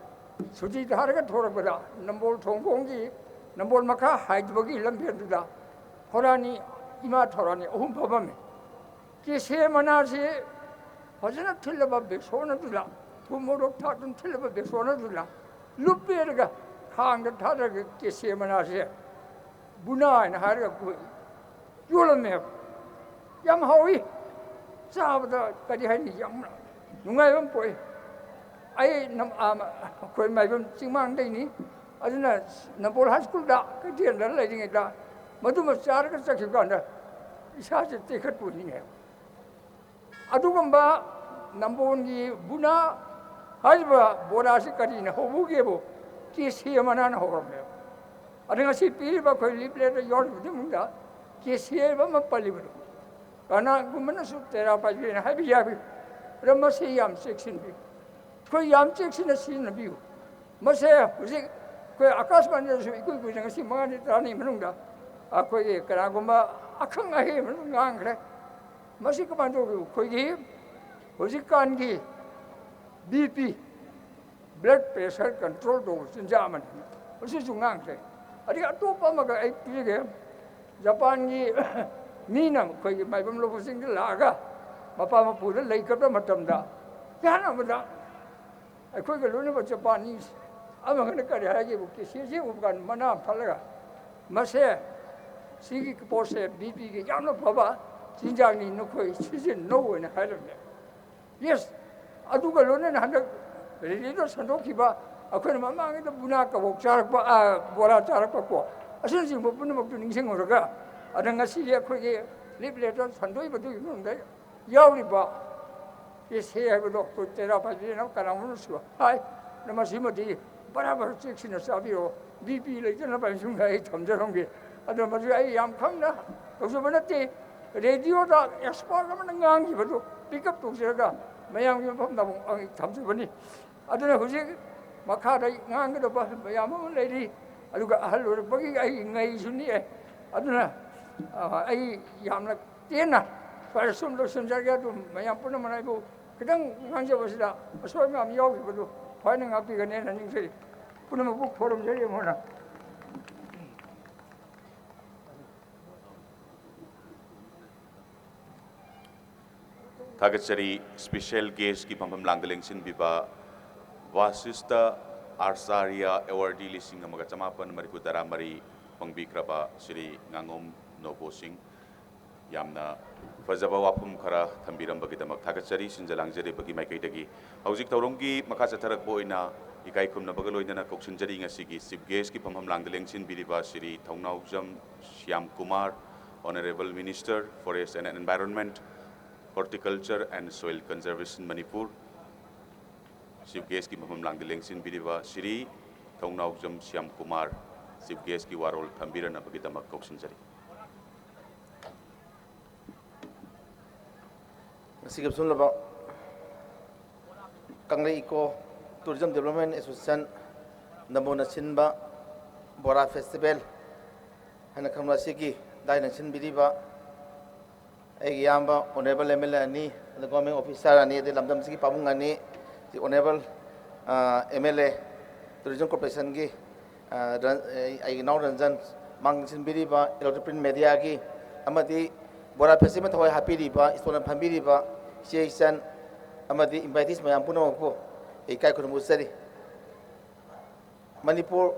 ꯁꯨꯇꯤ ꯊꯥꯔꯒ ꯊꯣꯔꯛꯄꯗ ꯅꯝꯕꯣꯜ ꯊꯣꯡꯈꯣꯡꯒꯤ, ꯅꯝꯕꯣꯜ ꯃꯈꯥ ꯍꯥꯏꯗꯕꯒꯤ ꯂꯝꯕꯦꯜꯗꯨꯗ ꯊꯧꯔꯥꯅꯤ, ꯏꯃꯥ ꯊꯧꯔꯥꯅꯤ ꯑꯍꯨꯝ ꯐꯝꯃꯝꯃꯤ꯫ ꯀꯦꯁꯦ ꯃꯅꯥꯁꯤ ꯐꯖꯅ ꯊꯤꯜꯂꯕ ꯕꯦꯁꯣꯟ ꯑꯗꯨꯗ, ꯊꯨꯝ ꯃꯣꯔꯣꯛ ꯊꯥꯛꯇꯨꯅ ꯊꯤꯜꯂꯕ ꯕꯦꯁꯣꯟ ꯑꯗꯨꯗ ꯂꯨꯞꯄꯦꯔꯒ ꯈꯥꯡꯗ ꯊꯥꯗꯔꯒ ꯀꯦꯁꯦ ꯃꯅꯥꯁꯦ ꯕꯨꯅꯥ ꯍꯥꯏꯅ ꯍꯥꯏꯔꯒ ꯑꯩꯈꯣꯏ ꯌꯣꯜꯂꯝꯃꯦꯕ꯫ ꯌꯥꯝ ꯍꯥꯎꯏ꯫ ꯆꯥꯕꯗ ꯀꯔꯤ ꯍꯥꯏꯅꯤ, ꯌꯥꯝ ꯅꯨꯡꯉꯥꯏꯕ ꯑꯃ ꯄꯣꯛꯏ꯫ ꯑꯩ ꯅꯝ-, ꯑꯥ, ꯑꯩꯈꯣꯏ ꯃꯥꯏꯕꯝ ꯆꯤꯡꯃꯥꯡꯗꯩꯅꯤ꯫ ꯑꯗꯨꯅ ꯅꯝꯕꯣꯜ ꯍꯥꯏ ꯁ꯭ꯀꯨꯜꯗ ꯀꯩꯊꯦꯜꯗ ꯂꯩꯔꯤꯉꯩꯗ ꯃꯗꯨꯃ ꯆꯥꯔꯒ ꯆꯠꯈꯤꯕ ꯀꯥꯟꯗ ꯏꯁꯥꯁꯦ ꯇꯦꯛꯈꯠꯄ ꯑꯣꯏꯅꯤꯡꯉꯦ꯫ ꯑꯗꯨꯒꯨꯝꯕ ꯅꯝꯕꯣꯜꯒꯤ ꯕꯨꯅꯥ ꯍꯥꯏꯔꯤꯕ ꯕꯣꯔꯥꯁꯤ ꯀꯔꯤꯅ ꯍꯧꯕꯒꯦꯕꯨ ꯀꯦꯁꯦ ꯃꯅꯥꯅ ꯍꯧꯔꯝꯃꯦꯕ꯫ ꯑꯗ ꯉꯁꯤ ꯄꯤꯔꯤꯕ ꯑꯩꯈꯣꯏ ꯂꯤꯐꯂꯦꯠꯇ ꯌꯥꯎꯔꯤꯕꯗꯨꯒꯤ ꯃꯅꯨꯡꯗ ꯀꯦꯁꯦ ꯍꯥꯏꯕ ꯑꯃ ꯄꯜꯂꯤꯕꯗꯣ, ꯀꯅꯥꯒꯨꯝꯕꯅꯁꯨ ꯇꯦꯔꯥ ꯄꯥꯏꯕꯤꯅ ꯍꯥꯏꯕ ꯌꯥꯕꯤ꯫ ꯑꯗ ꯃꯁꯤ ꯌꯥꯝ ꯆꯦꯛꯁꯤꯟꯕꯤꯌꯨ꯫ ꯑꯩꯈꯣꯏ ꯌꯥꯝ ꯆꯦꯛꯁꯤꯟꯅ ꯁꯤꯖꯤꯟꯅꯕꯤꯌꯨ꯫ ꯃꯁꯦ ꯍꯧꯖꯤꯛ ꯑꯩꯈꯣꯏ ꯑꯀꯥꯁꯕꯥꯅꯤꯗꯁꯨ ꯏꯀꯨꯏ ꯀꯨꯏꯗꯅ ꯉꯁꯤ ꯃꯉꯥꯅꯤ ꯇꯔꯥꯅꯤ ꯃꯅꯨꯡꯗ ꯑꯩꯈꯣꯏꯒꯤ ꯀꯅꯥꯒꯨꯝꯕ ꯑꯈꯪ ꯑꯍꯩ ꯑꯃꯅ ꯉꯥꯡꯈ꯭ꯔꯦ꯫ ꯃꯁꯤ ꯀꯃꯥꯏꯅ ꯇꯧꯒꯦ? ꯑꯩꯈꯣꯏꯒꯤ ꯍꯧꯖꯤꯛꯀꯥꯟꯒꯤ B P, blood pressure control ꯇꯧꯕ ꯆꯤꯟꯖꯥꯛ ꯑꯃꯅꯤ꯫ ꯃꯁꯤꯁꯨ ꯉꯥꯡꯈ꯭ꯔꯦ꯫ ꯑꯗꯒꯤ ꯑꯇꯣꯞꯄ ꯑꯃꯒ ꯑꯩ ꯄꯤꯖꯒꯦ꯫ ꯖꯄꯥꯟꯒꯤ ꯃꯤꯅ ꯑꯩꯈꯣꯏꯒꯤ ꯃꯥꯏꯕꯝ ꯂꯧꯕꯁꯤꯡꯗ ꯂꯥꯛꯑꯒ ꯃꯄꯥ ꯃꯄꯨꯗ ꯂꯩ ꯀꯠꯄ ꯃꯇꯝꯗ ꯌꯥꯅꯕꯗ ꯑꯩꯈꯣꯏꯒ ꯂꯣꯏꯅꯕ ꯖꯄꯥꯅꯤꯁ ꯑꯃꯈꯛꯅ ꯀꯔꯤ ꯍꯥꯏꯒꯦꯕꯨ, ꯀꯦꯁꯦꯁꯦ ꯎꯕ ꯀꯥꯟꯗ ꯃꯅꯥ ꯐꯠꯂꯒ, "ꯃꯁꯦ, ꯁꯤꯒꯤ ꯄꯣꯠꯁꯦ ꯕꯤ ꯄꯤꯒꯤ ꯌꯥꯝꯅ ꯐꯕ ꯆꯤꯟꯖꯥꯛꯅꯤ, ꯅꯈꯣꯏ ꯁꯤꯖꯤꯟꯅꯧ" ꯍꯥꯏꯅ ꯍꯥꯏꯔꯝꯃꯦ꯫ Yes, ꯑꯗꯨꯒ ꯂꯣꯏꯅꯅ ꯍꯟꯗꯛ ꯔꯦꯂꯤꯗ ꯁꯟꯗꯣꯛꯈꯤꯕ ꯑꯩꯈꯣꯏꯅ ꯃꯃꯥꯡꯉꯩꯗ ꯕꯨꯅꯥ ꯀꯕꯣꯛ ꯆꯥꯔꯛꯄ, ꯑ, ꯕꯣꯔꯥ ꯆꯥꯔꯛꯄ ꯀꯣ, ꯑꯁꯤꯅꯆꯤꯡꯕ ꯄꯨꯝꯅꯃꯛꯇꯨ ꯅꯤꯡꯁꯤꯡꯉꯨꯔꯒ, ꯑꯗ ꯉꯁꯤꯗꯤ ꯑꯩꯈꯣꯏꯒꯤ ꯂꯤꯐ ꯂꯦꯇꯔ ꯁꯟꯗꯣꯛꯏꯕꯗꯨꯒꯤ ꯃꯅꯨꯡꯗ ꯌꯥꯎꯔꯤꯕ ꯑꯦꯁꯦ ꯍꯥꯏꯕꯗꯣ ꯑꯩꯈꯣꯏ ꯇꯦꯔꯥ ꯄꯥꯏꯕꯤꯅ ꯀꯅꯥꯒꯨꯝꯕꯅꯁꯨ ꯍꯥꯏ, ꯅ ꯃꯁꯤꯃꯗꯤ ꯕꯔꯥꯕꯔ ꯆꯦꯛꯁꯤꯟꯅ ꯆꯥꯕꯤꯔꯣ, ꯕꯤ ꯄꯤ ꯂꯩꯇꯅꯕ ꯍꯥꯏꯅꯁꯨ ꯑꯩ ꯊꯝꯖꯔꯝꯒꯦ꯫ ꯑꯗꯣ ꯃꯁꯤ ꯑꯩ ꯌꯥꯝ ꯈꯪꯅ ꯇꯧꯖꯕ ꯅꯠꯇꯦ, ꯔꯦꯗꯤꯑꯣꯗ ꯑꯦꯛꯁꯄꯥꯔꯠ ꯑꯃꯅ ꯉꯥꯡꯈꯤꯕꯗꯨ ꯄꯤꯛ ꯑꯞ ꯇꯧꯖꯔꯒ ꯃꯌꯥꯝꯒꯤ ꯃꯐꯝꯗ ꯑꯃꯨꯛ ꯑꯩ ꯊꯝꯖꯕꯅꯤ꯫ ꯑꯗꯨꯅ ꯍꯧꯖꯤꯛ ꯃꯈꯥꯗ ꯑꯩ ꯉꯥꯡꯒꯗꯕ ꯃꯌꯥꯝ ꯑꯃ ꯂꯩꯔꯤ, ꯑꯗꯨꯒ ꯑꯍꯜ ꯑꯣꯏꯔꯛꯄꯒꯤ ꯑꯩ ꯉꯩꯁꯨ ꯅꯤꯛꯑꯦ꯫ ꯑꯗꯨꯅ, ꯑ, ꯑꯩ ꯌꯥꯝꯅ ꯇꯦꯟꯅ ꯁ꯭ꯋꯥꯏꯗ ꯁꯨꯝ ꯂꯣꯏꯁꯤꯟꯖꯔꯒꯦ꯫ ꯑꯗꯨꯝ ꯃꯌꯥꯝ ꯄꯨꯝꯅꯃꯛꯅ ꯑꯩꯕꯨ ꯈꯤꯇꯪ ꯉꯥꯡꯖꯕꯁꯤꯗ ꯑꯁꯣꯏ ꯑꯉꯥꯝ ꯌꯥꯎꯈꯤꯕꯗꯨ ꯊꯋꯥꯏꯅ ꯉꯥꯛꯄꯤꯒꯅꯦꯅ ꯅꯤꯡꯖꯔꯤ꯫ ꯄꯨꯝꯅꯃꯛꯄꯨ ꯈꯣꯏꯔꯨꯝꯖꯔꯤ ꯑꯃꯨꯛ ꯍꯟꯅ꯫ ꯊꯥꯒꯠꯆꯔꯤ꯫ ꯁ꯭ꯄꯦꯁꯦꯜ ꯒꯦꯁꯀꯤ ꯐꯝꯐꯝ ꯂꯥꯡꯗ ꯂꯦꯡꯁꯤꯟꯕꯤꯕ ꯚꯥꯁꯤꯁꯇ ꯑꯥꯆꯥꯔꯌ ꯑꯦꯋꯥꯔꯗꯤ ꯂꯤꯁꯤꯡ ꯑꯃꯒ ꯆꯃꯥꯄꯟ ꯃꯔꯤꯐꯨ ꯇꯔꯥꯃꯔꯤ ꯐꯪꯕꯤꯈ꯭ꯔꯕ ꯁ꯭ꯔꯤ ꯉꯥꯉꯣꯝ ꯅꯣꯕꯣ ꯁꯤꯡ, ꯌꯥꯝꯅ ꯐꯖꯕ ꯋꯥꯐꯝ ꯈꯔ ꯊꯝꯕꯤꯔꯝꯕꯒꯤꯗꯃꯛ ꯊꯥꯒꯠꯆꯔꯤ꯫ ꯁꯤꯟꯖ ꯂꯥꯡꯖꯔꯤꯕꯒꯤ ꯃꯥꯏꯀꯩꯗꯒꯤ ꯍꯧꯖꯤꯛ ꯊꯧꯔꯝꯒꯤ ꯃꯈꯥ ꯆꯠꯊꯔꯛꯄ ꯑꯣꯏꯅ ꯏꯀꯥꯏ ꯈꯨꯝꯅꯕꯒ ꯂꯣꯏꯅꯅ ꯀꯧꯁꯤꯟꯖꯔꯤ ꯉꯁꯤꯒꯤ ꯆꯤꯐ ꯒꯦꯁꯀꯤ ꯐꯝꯐꯝ ꯂꯥꯡꯗ ꯂꯦꯡꯁꯤꯟꯕꯤꯔꯤꯕ Shri Thounaojam Shyam Kumar, Honourable Minister, Forest and Environment, Horticulture and Soil Conservation, Manipur꯫ Chief ꯒꯦꯁꯀꯤ ꯐꯝꯐꯝ ꯂꯥꯡꯗ ꯂꯦꯡꯁꯤꯟꯕꯤꯔꯤꯕ ꯁ꯭ꯔꯤ ꯊꯧꯅꯥꯎꯖꯝ ꯁ꯭ꯌꯥꯝ ꯀꯨꯃꯥꯔ, ꯆꯤꯐ ꯒꯦꯁꯀꯤ ꯋꯥꯔꯣꯜ ꯊꯝꯕꯤꯔꯅꯕꯒꯤꯗꯃꯛ ꯀꯧꯁꯤꯟꯖꯔꯤ꯫ ꯉꯁꯤꯒꯤ ꯑꯁꯨꯝꯂꯕ ꯀꯪꯂꯩ ꯏꯀꯣ ꯇꯨꯔꯤꯖꯝ ꯗꯤꯕ꯭ꯂꯞꯃꯦꯟ ꯑꯦꯁꯣꯁꯤꯌꯦꯁꯟ ꯅꯝꯕꯣꯜꯅ ꯁꯤꯟꯕ ꯕꯣꯔꯥ ꯐꯦꯁꯇꯤꯚꯦꯜ ꯍꯥꯏꯅ ꯈꯪꯅ ꯑꯁꯤꯒꯤ ꯗꯥꯏꯅ ꯁꯤꯟꯕꯤꯔꯤꯕ ꯑꯩꯒꯤ ꯏꯌꯥꯝꯕ ꯑꯣꯅꯔꯦꯕꯜ ꯑꯦꯝ ꯑꯦꯜ ꯑꯦ ꯑꯅꯤ, ꯑꯗ ꯒꯣꯔꯃꯦꯟ ꯑꯣꯐꯤꯁꯥꯔ ꯑꯅꯤ, ꯑꯗꯩ ꯂꯝꯗꯝꯁꯤꯒꯤ ꯄꯥꯕꯨꯡ ꯑꯅꯤ, ꯑꯗꯩ honourable M L A, tourism ꯀꯣꯔꯄꯣꯔꯦꯁꯟꯒꯤ, ꯑ, ꯔꯟ-, ꯑꯩ-, ꯑꯩꯒꯤ ꯏꯅꯥꯎ ꯔꯟꯖꯟ, ꯃꯥꯡ ꯁꯤꯟꯕꯤꯔꯤꯕ ꯏꯂꯦꯛꯇ꯭ꯔꯣꯅꯤꯛ ꯄ꯭ꯔꯤꯟꯠ ꯃꯦꯗꯤꯌꯥꯒꯤ ꯑꯃꯗꯤ ꯕꯣꯔꯥ ꯐꯦꯁꯇꯤꯚꯦꯜ ꯊꯋꯥꯏ ꯍꯥꯞꯄꯤꯔꯤꯕ, ꯏꯁꯇꯣꯜꯗ ꯐꯝꯕꯤꯔꯤꯕ ꯏꯆꯦ ꯏꯆꯟ ꯑꯃꯗꯤ ꯏꯟꯚꯥꯏꯇꯤꯁ ꯃꯌꯥꯝ ꯄꯨꯝꯅꯃꯛꯄꯨ ꯑꯩ ꯏꯀꯥꯏ ꯈꯨꯝꯅꯕ ꯎꯠꯆꯔꯤ꯫ ꯃꯅꯤꯄꯨꯔ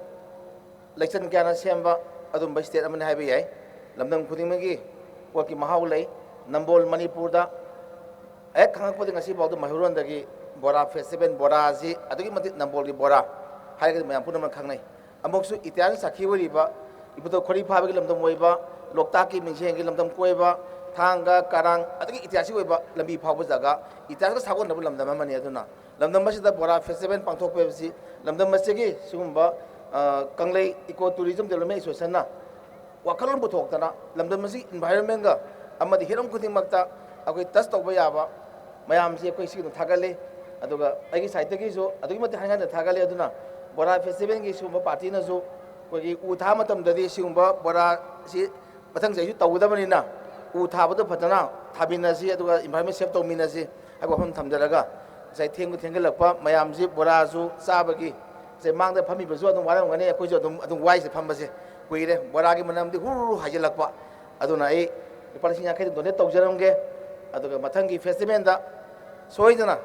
ꯂꯩꯆꯟ ꯀꯌꯥꯅ ꯁꯦꯝꯕ ꯑꯗꯨꯝꯕ ꯁ꯭ꯇꯦꯠ ꯑꯃꯅꯤ ꯍꯥꯏꯕ ꯌꯥꯏ꯫ ꯂꯝꯗꯝ ꯈꯨꯗꯤꯡꯃꯛꯀꯤ ꯄꯣꯠꯀꯤ ꯃꯍꯥꯎ ꯂꯩ꯫ ꯅꯝꯕꯣꯜ ꯃꯅꯤꯄꯨꯔꯗ ꯍꯦꯛ ꯈꯪꯉꯛꯄꯗꯒꯤ ꯉꯁꯤꯐꯥꯎꯗ ꯃꯩꯍꯧꯔꯣꯟꯗꯒꯤ ꯕꯣꯔꯥ ꯐꯦꯁꯇꯤꯚꯦꯜ, ꯕꯣꯔꯥꯁꯤ ꯑꯗꯨꯛꯀꯤ ꯃꯇꯤꯛ ꯅꯝꯕꯣꯜꯒꯤ ꯕꯣꯔꯥ ꯍꯥꯏꯔꯒꯗꯤ ꯃꯌꯥꯝ ꯄꯨꯝꯅꯃꯛ ꯈꯪꯅꯩ꯫ ꯑꯃꯨꯛꯁꯨ ꯏꯇꯤꯍꯥꯁꯀꯤ ꯁꯥꯈꯤ ꯑꯣꯏꯔꯤꯕ ꯏꯕꯨꯙꯧ ꯈꯣꯔꯤ ꯐꯥꯕꯒꯤ ꯂꯝꯗꯝ ꯑꯣꯏꯕ, ꯂꯣꯛꯇꯥꯛꯀꯤ ꯃꯤꯡꯁꯦꯟꯒꯤ ꯂꯝꯗꯝ ꯀꯣꯏꯕ, ꯊꯥꯡꯒ, ꯀꯔꯥꯡ, ꯑꯗꯒꯤ ꯏꯇꯤꯍꯥꯁꯀꯤ ꯑꯣꯏꯕ ꯂꯝꯕꯤ ꯐꯥꯎꯕ ꯖꯒꯥ, ꯏꯇꯤꯍꯥꯁꯀ ꯁꯥꯒꯣꯟꯅꯕ ꯂꯝꯗꯝ ꯑꯃꯅꯤ꯫ ꯑꯗꯨꯅ ꯂꯝꯗꯝ ꯑꯁꯤꯗ ꯕꯣꯔꯥ ꯐꯦꯁꯇꯤꯚꯦꯜ ꯄꯥꯡꯊꯣꯛꯄ ꯍꯥꯏꯕꯁꯤ ꯂꯝꯗꯝ ꯑꯁꯤꯒꯤ ꯁꯤꯒꯨꯝꯕ, ꯑ, ꯀꯪꯂꯩ ꯏꯀꯣ ꯇꯨꯔꯤꯖꯝ ꯗꯦꯕꯂꯞꯃꯦꯟ ꯑꯦꯁꯣꯁꯤꯌꯦꯁꯟꯅ ꯋꯥꯈꯜꯂꯣꯟ ꯄꯨꯊꯣꯛꯇꯅ ꯂꯝꯗꯝ ꯑꯁꯤꯒꯤ ꯏꯟꯚꯥꯏꯔꯣꯟꯃꯦꯟꯒ ꯑꯃꯗꯤ ꯍꯤꯔꯝ ꯈꯨꯗꯤꯡꯃꯛꯇ ꯑꯩꯈꯣꯏ ꯇꯆ ꯇꯧꯕ ꯌꯥꯕ ꯃꯌꯥꯝꯁꯤ ꯑꯩꯈꯣꯏ ꯁꯤꯒꯤꯗꯃꯛ ꯊꯥꯒꯠꯂꯤ꯫ ꯑꯗꯨꯒ ꯑꯩꯒꯤ ꯁꯥꯏꯠꯇꯒꯤꯁꯨ ꯑꯗꯨꯛꯀꯤ ꯃꯇꯤꯛ ꯍꯥꯏꯅ ꯊꯥꯒꯠꯂꯤ꯫ ꯑꯗꯨꯅ ꯕꯣꯔꯥ ꯐꯦꯁꯇꯤꯚꯦꯜꯒꯤ ꯁꯤꯒꯨꯝꯕ ꯄꯥꯔꯇꯤꯅꯁꯨ ꯑꯩꯈꯣꯏꯒꯤ ꯎ ꯊꯥ ꯃꯇꯝꯗꯗꯤ ꯁꯤꯒꯨꯝꯕ ꯕꯣꯔꯥꯁꯤ ꯃꯊꯪ ꯆꯍꯤꯁꯨ ꯇꯧꯒꯗꯕꯅꯤꯅ ꯎ ꯊꯥꯕꯗꯣ ꯐꯖꯅ ꯊꯥꯃꯤꯟꯅꯁꯤ, ꯑꯗꯨꯒ ꯏꯟꯚꯥꯏꯔꯣꯟꯃꯦꯟ ꯁꯦꯐ ꯇꯧꯃꯤꯟꯅꯁꯤ ꯍꯥꯏꯕ ꯋꯥꯐꯝ ꯊꯝꯖꯔꯒ, ꯉꯁꯥꯏ ꯊꯦꯡꯕ ꯊꯦꯡꯒꯠꯂꯛꯄ ꯃꯌꯥꯝꯁꯤ ꯕꯣꯔꯥꯁꯨ ꯆꯥꯕꯒꯤ, ꯉꯁꯥꯏ ꯃꯥꯡꯗ ꯐꯝꯃꯤꯕꯁꯨ ꯑꯗꯨꯝ ꯋꯥꯔꯝꯒꯅꯤ, ꯑꯩꯈꯣꯏꯁꯨ ꯑꯗꯨꯝ, ꯑꯗꯨꯝ ꯋꯥꯏꯁꯦ ꯐꯝꯕꯁꯦ ꯀꯨꯏꯔꯦ, ꯕꯣꯔꯥꯒꯤ ꯃꯅꯝꯗꯤ ꯍꯨꯔꯨ ꯍꯨꯔꯨ ꯍꯥꯏꯖꯤꯜꯂꯛꯄ꯫ ꯑꯗꯨꯅ ꯑꯩ ꯂꯨꯄꯥ ꯂꯤꯁꯤꯡ ꯌꯥꯡꯈꯩꯗ ꯗꯣꯅꯦꯠ ꯇꯧꯖꯔꯝꯒꯦ꯫ ꯑꯗꯨꯒ ꯃꯊꯪꯒꯤ ꯐꯦꯁꯇꯤꯚꯦꯜꯗ ꯁꯣꯏꯗꯅ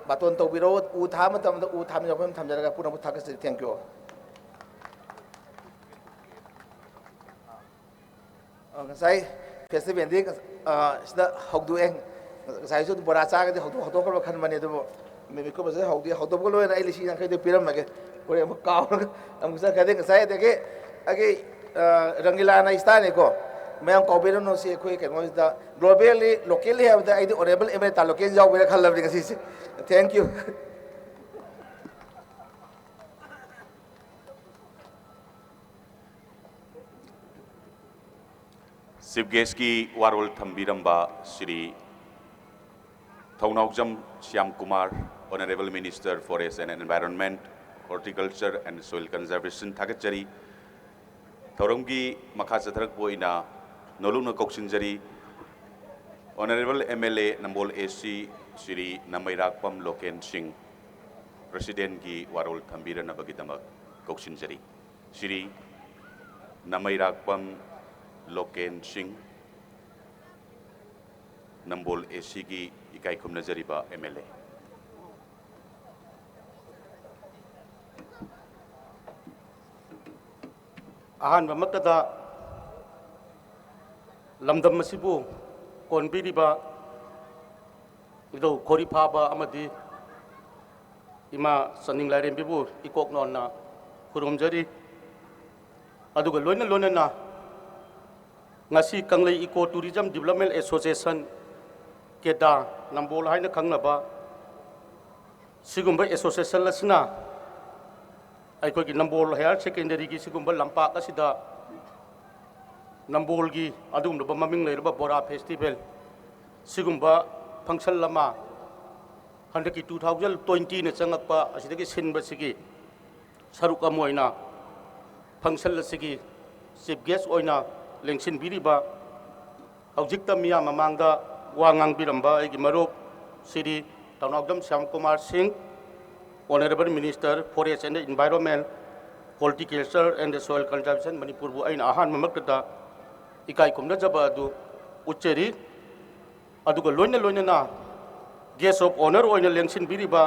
ꯕꯥꯇꯣꯟ ꯇꯧꯕꯤꯔꯛꯎ꯫ ꯎ ꯊꯥꯕ ꯃꯇꯝꯗ ꯎ ꯊꯥꯃꯤꯟꯅꯕ ꯋꯥꯐꯝ ꯊꯝꯖꯔꯒ ꯄꯨꯝꯅꯃꯛꯄꯨ ꯊꯥꯒꯠꯆꯔꯤ꯫ Thank you꯫ ꯑ, ꯉꯁꯥꯏ ꯐꯦꯁꯇꯤꯚꯦꯜꯗꯤ, ꯑ, ꯁꯤꯗ ꯍꯧꯗꯣꯛꯑꯦ꯫ ꯉꯁꯥꯏꯁꯨ ꯑꯗꯨꯝ ꯕꯣꯔꯥ ꯆꯥꯒꯗꯤ ꯍꯧꯗꯣꯛ-, ꯍꯧꯗꯣꯛꯈ꯭ꯔꯕ ꯈꯟꯕꯅꯦ, ꯑꯗꯨꯕꯨ ꯃꯤꯀꯨꯞ ꯑꯁꯤꯗ ꯍꯧꯗꯤ ꯍꯧꯗꯣꯛꯄꯒ ꯂꯣꯏꯅ ꯑꯩ ꯂꯤꯁꯤꯡ ꯌꯥꯡꯈꯩꯗ ꯄꯤꯔꯝꯃꯒꯦ꯫ ꯍꯣꯔꯦꯟ ꯑꯃꯨꯛ ꯀꯥꯎꯔꯒ ꯑꯃꯨꯛ ꯆꯠꯈ꯭ꯔꯗꯤ ꯉꯁꯥꯏ ꯑꯗꯒꯤ ꯑꯩꯒꯤ, ꯑ, ꯔꯪꯒꯤꯂꯥꯅ ꯏꯁꯇꯥꯔꯅꯤꯀꯣ꯫ ꯃꯌꯥꯝ ꯀꯥꯎꯕꯤꯔꯅꯨ, ꯁꯤ ꯑꯩꯈꯣꯏ ꯀꯩꯅꯣꯁꯤꯗ globally, locally ꯍꯥꯏꯕꯗ ꯑꯩꯗꯤ ꯑꯣꯅꯔꯦꯕꯜ ꯑꯦꯝ ꯑꯦꯜ ꯑꯦ ꯇꯥꯂꯣꯀꯦꯟ ꯌꯥꯎꯕꯤꯔ ꯈꯜꯂꯕꯅꯤ ꯉꯁꯤꯁꯦ꯫ Thank you꯫ Chief Guestꯀꯤ ꯋꯥꯔꯣꯜ ꯊꯝꯕꯤꯔꯝꯕ Shri Thounaojam Shyam Kumar, Honourable Minister Forest and Environment, Horticulture and Soil Conservation ꯊꯥꯒꯠꯆꯔꯤ꯫ ꯊꯧꯔꯝꯒꯤ ꯃꯈꯥ ꯆꯠꯊꯔꯛꯄ ꯑꯣꯏꯅ ꯅꯣꯂꯨꯛꯅ ꯀꯧꯁꯤꯟꯖꯔꯤ, Honourable M L A Nambol A C Shri ꯅꯃꯩꯔꯥꯛꯄꯝ local ꯁꯤꯡ, Presidentꯀꯤ ꯋꯥꯔꯣꯜ ꯊꯝꯕꯤꯔꯅꯕꯒꯤꯗꯃꯛ ꯀꯧꯁꯤꯟꯖꯔꯤ꯫ ꯁ꯭ꯔꯤ ꯅꯃꯩꯔꯥꯛꯄꯝ ꯂꯣꯀꯦꯟ ꯁꯤꯡ, ꯅꯝꯕꯣꯜ A Cꯒꯤ ꯏꯀꯥꯏ ꯈꯨꯝꯅꯖꯔꯤꯕ M L A꯫ ꯑꯍꯥꯟꯕꯃꯛꯇꯗ ꯂꯝꯗꯝ ꯑꯁꯤꯕꯨ ꯀꯣꯟꯕꯤꯔꯤꯕ ꯏꯙꯧ ꯈꯣꯔꯤ ꯐꯥꯕ ꯑꯃꯗꯤ ꯏꯃꯥ ꯆꯅꯤꯡ ꯂꯥꯏꯔꯦꯝꯕꯤꯕꯨ ꯏꯀꯣꯛ ꯅꯣꯟꯅ ꯈꯨꯔꯨꯝꯖꯔꯤ꯫ ꯑꯗꯨꯒ ꯂꯣꯏꯅ ꯂꯣꯏꯅꯅ ꯉꯁꯤ ꯀꯪꯂꯩ Eco Tourism Development Association, ꯀꯦꯗꯥ, ꯅꯝꯕꯣꯜ ꯍꯥꯏꯅ ꯈꯪꯅꯕ ꯁꯤꯒꯨꯝꯕ association ꯑꯁꯤꯅ ꯑꯩꯈꯣꯏꯒꯤ ꯅꯝꯕꯣꯜ higher secondary ꯒꯤ ꯁꯤꯒꯨꯝꯕ ꯂꯝꯄꯥꯛ ꯑꯁꯤꯗ ꯅꯝꯕꯣꯜꯒꯤ ꯑꯗꯨꯒꯨꯝꯂꯕ ꯃꯃꯤꯡ ꯂꯩꯔꯕ ꯕꯣꯔꯥ festival ꯁꯤꯒꯨꯝꯕ function ꯑꯃ ꯍꯟꯗꯛꯀꯤ two thousand twenty ꯅ ꯆꯪꯉꯛꯄ ꯑꯁꯤꯗꯒꯤ ꯁꯤꯟꯕꯁꯤꯒꯤ ꯁꯔꯨꯛ ꯑꯃ ꯑꯣꯏꯅ function ꯑꯁꯤꯒꯤ chief guest ꯑꯣꯏꯅ ꯂꯦꯡꯁꯤꯟꯕꯤꯔꯤꯕ ꯍꯧꯖꯤꯛꯇ ꯃꯤꯌꯥꯝ ꯃꯃꯥꯡꯗ ꯋꯥ ꯉꯥꯡꯕꯤꯔꯝꯕ ꯑꯩꯒꯤ ꯃꯔꯨꯞ ꯁ꯭ꯔꯤ ꯇꯅꯥꯎꯖꯝ ꯁ꯭ꯌꯥꯝ ꯀꯨꯃꯥꯔ ꯁꯤꯡ, Honourable Minister Forest and Environment, Horticulture and Soil Conservation ꯃꯅꯤꯄꯨꯔꯕꯨ ꯑꯩꯅ ꯑꯍꯥꯟꯕꯃꯛꯇꯗ ꯏꯀꯥꯏ ꯈꯨꯝꯅꯖꯕ ꯑꯗꯨ ꯎꯠꯆꯔꯤ꯫ ꯑꯗꯨꯒ ꯂꯣꯏꯅ ꯂꯣꯏꯅꯅ guest of honour ꯑꯣꯏꯅ ꯂꯦꯡꯁꯤꯟꯕꯤꯔꯤꯕ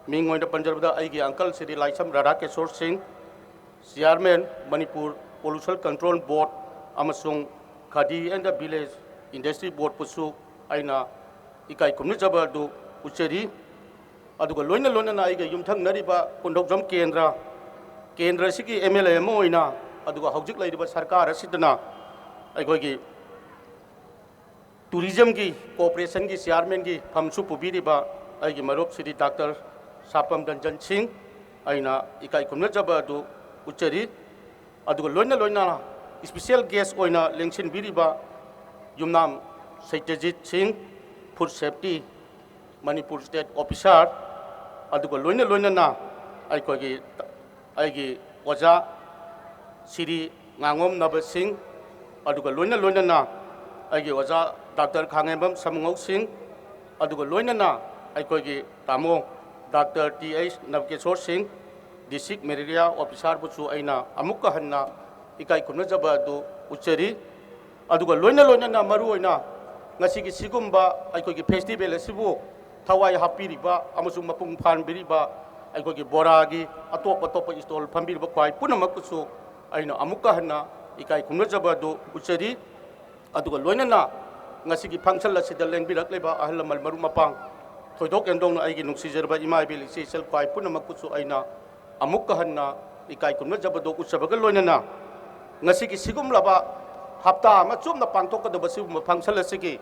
ꯃꯤꯡ ꯑꯣꯏꯅ ꯄꯟꯖꯔꯕꯗ ꯑꯩꯒꯤ uncle ꯁ꯭ꯔꯤ ꯂꯥꯏꯁ꯭ꯔꯝ ꯔꯥꯙꯥ ꯀꯤꯁꯣꯔ ꯁꯤꯡ, Chairman Manipur Pollution Control Board ꯑꯃꯁꯨꯡ Khadi and Village Industry Board ꯄꯨꯁꯨ ꯑꯩꯅ ꯏꯀꯥꯏ ꯈꯨꯝꯅꯖꯕ ꯑꯗꯨ ꯎꯠꯆꯔꯤ꯫ ꯑꯗꯨꯒ ꯂꯣꯏꯅ ꯂꯣꯏꯅꯅ ꯑꯩꯒ ꯌꯨꯝꯊꯪꯅꯔꯤꯕ ꯀꯣꯟꯊꯧꯖꯝ ꯀꯦꯟꯗ꯭ꯔ, ꯀꯦꯟꯗ꯭ꯔ ꯑꯁꯤꯒꯤ MLA ꯑꯃ ꯑꯣꯏꯅ, ꯑꯗꯨꯒ ꯍꯧꯖꯤꯛ ꯂꯩꯔꯤꯕ ꯁꯔꯀꯥꯔ ꯑꯁꯤꯗꯅ ꯑꯩꯈꯣꯏꯒꯤ tourism ꯒꯤ cooperation ꯒꯤ chairman ꯒꯤ ꯐꯝꯁꯨ ꯄꯨꯕꯤꯔꯤꯕ ꯑꯩꯒꯤ ꯃꯔꯨꯞ ꯁ꯭ꯔꯤ ꯗꯥꯛꯇꯔ ꯁꯥꯄꯝ ꯔꯟꯖꯟ ꯁꯤꯡ ꯑꯩꯅ ꯏꯀꯥꯏ ꯈꯨꯝꯅꯖꯕ ꯑꯗꯨ ꯎꯠꯆꯔꯤ꯫ ꯑꯗꯨꯒ ꯂꯣꯏꯅ ꯂꯣꯏꯅꯅ special guest ꯑꯣꯏꯅ ꯂꯦꯡꯁꯤꯟꯕꯤꯔꯤꯕ ꯌꯨꯝꯅꯥꯝ ꯁꯩꯇ꯭ꯌꯖꯤꯠ ꯁꯤꯡ, Food Safety Manipur State Officer, ꯑꯗꯨꯒ ꯂꯣꯏꯅ ꯂꯣꯏꯅꯅ ꯑꯩꯈꯣꯏꯒꯤ, ꯑꯩꯒꯤ ꯑꯣꯖꯥ ꯁ꯭ꯔꯤ ꯉꯥꯉꯣꯝ ꯅꯕ ꯁꯤꯡ, ꯑꯗꯨꯒ ꯂꯣꯏꯅ ꯂꯣꯏꯅꯅ ꯑꯩꯒꯤ ꯑꯣꯖꯥ ꯗꯥꯛꯇꯔ ꯈꯥꯉꯦꯝꯕꯝ ꯁꯥꯃꯨꯉꯧ ꯁꯤꯡ, ꯑꯗꯨꯒ ꯂꯣꯏꯅꯅ ꯑꯩꯈꯣꯏꯒꯤ ꯇꯥꯃꯣ ꯗꯥꯛꯇꯔ ꯇꯤ ꯑꯩꯆ ꯅꯕꯀꯤꯁꯣꯔ ꯁꯤꯡ, District Malaria Officer ꯕꯨꯁꯨ ꯑꯩꯅ ꯑꯃꯨꯛꯀ ꯍꯟꯅ ꯏꯀꯥꯏ ꯈꯨꯝꯅꯖꯕ ꯑꯗꯨ ꯎꯠꯆꯔꯤ꯫ ꯑꯗꯨꯒ ꯂꯣꯏꯅ ꯂꯣꯏꯅꯅ ꯃꯔꯨꯑꯣꯏꯅ ꯉꯁꯤꯒꯤ ꯁꯤꯒꯨꯝꯕ ꯑꯩꯈꯣꯏꯒꯤ festival ꯑꯁꯤꯕꯨ ꯊꯋꯥꯏ ꯍꯥꯞꯄꯤꯔꯤꯕ ꯑꯃꯁꯨꯡ ꯃꯄꯨꯡ ꯐꯥꯍꯟꯕꯤꯔꯤꯕ ꯑꯩꯈꯣꯏꯒꯤ ꯕꯣꯔꯥꯒꯤ ꯑꯇꯣꯞ ꯑꯇꯣꯞꯄ stall ꯐꯝꯕꯤꯔꯤꯕ ꯈ꯭ꯋꯥꯏ ꯄꯨꯝꯅꯃꯛꯄꯨꯁꯨ ꯑꯩꯅ ꯑꯃꯨꯛꯀ ꯍꯟꯅ ꯏꯀꯥꯏ ꯈꯨꯝꯅꯖꯕ ꯑꯗꯨ ꯎꯠꯆꯔꯤ꯫ ꯑꯗꯨꯒ ꯂꯣꯏꯅꯅ ꯉꯁꯤꯒꯤ function ꯑꯁꯤꯗ ꯂꯦꯡꯕꯤꯔꯛꯂꯤꯕ ꯑꯍꯜ ꯂꯃꯟ, ꯃꯔꯨꯞ ꯃꯄꯥꯡ, ꯊꯣꯏꯗꯣꯛ ꯍꯦꯟꯗꯣꯛꯅ ꯑꯩꯒꯤ ꯅꯨꯡꯁꯤꯖꯔꯕ ꯏꯃꯥ ꯏꯕꯦꯜ, ꯏꯆꯦ ꯏꯆꯜ ꯈ꯭ꯋꯥꯏ ꯄꯨꯝꯅꯃꯛꯄꯨꯁꯨ ꯑꯩꯅ ꯑꯃꯨꯛꯀ ꯍꯟꯅ ꯏꯀꯥꯏ ꯈꯨꯝꯅꯖꯕꯗꯣ ꯎꯠꯆꯕꯒ ꯂꯣꯏꯅꯅ, ꯉꯁꯤꯒꯤ ꯁꯤꯒꯨꯝꯂꯕ ꯍꯞꯇꯥ ꯑꯃ ꯆꯨꯞꯅ ꯄꯥꯡꯊꯣꯛꯀꯗꯕ ꯁꯤꯒꯨꯝꯕ function ꯑꯁꯤꯒꯤ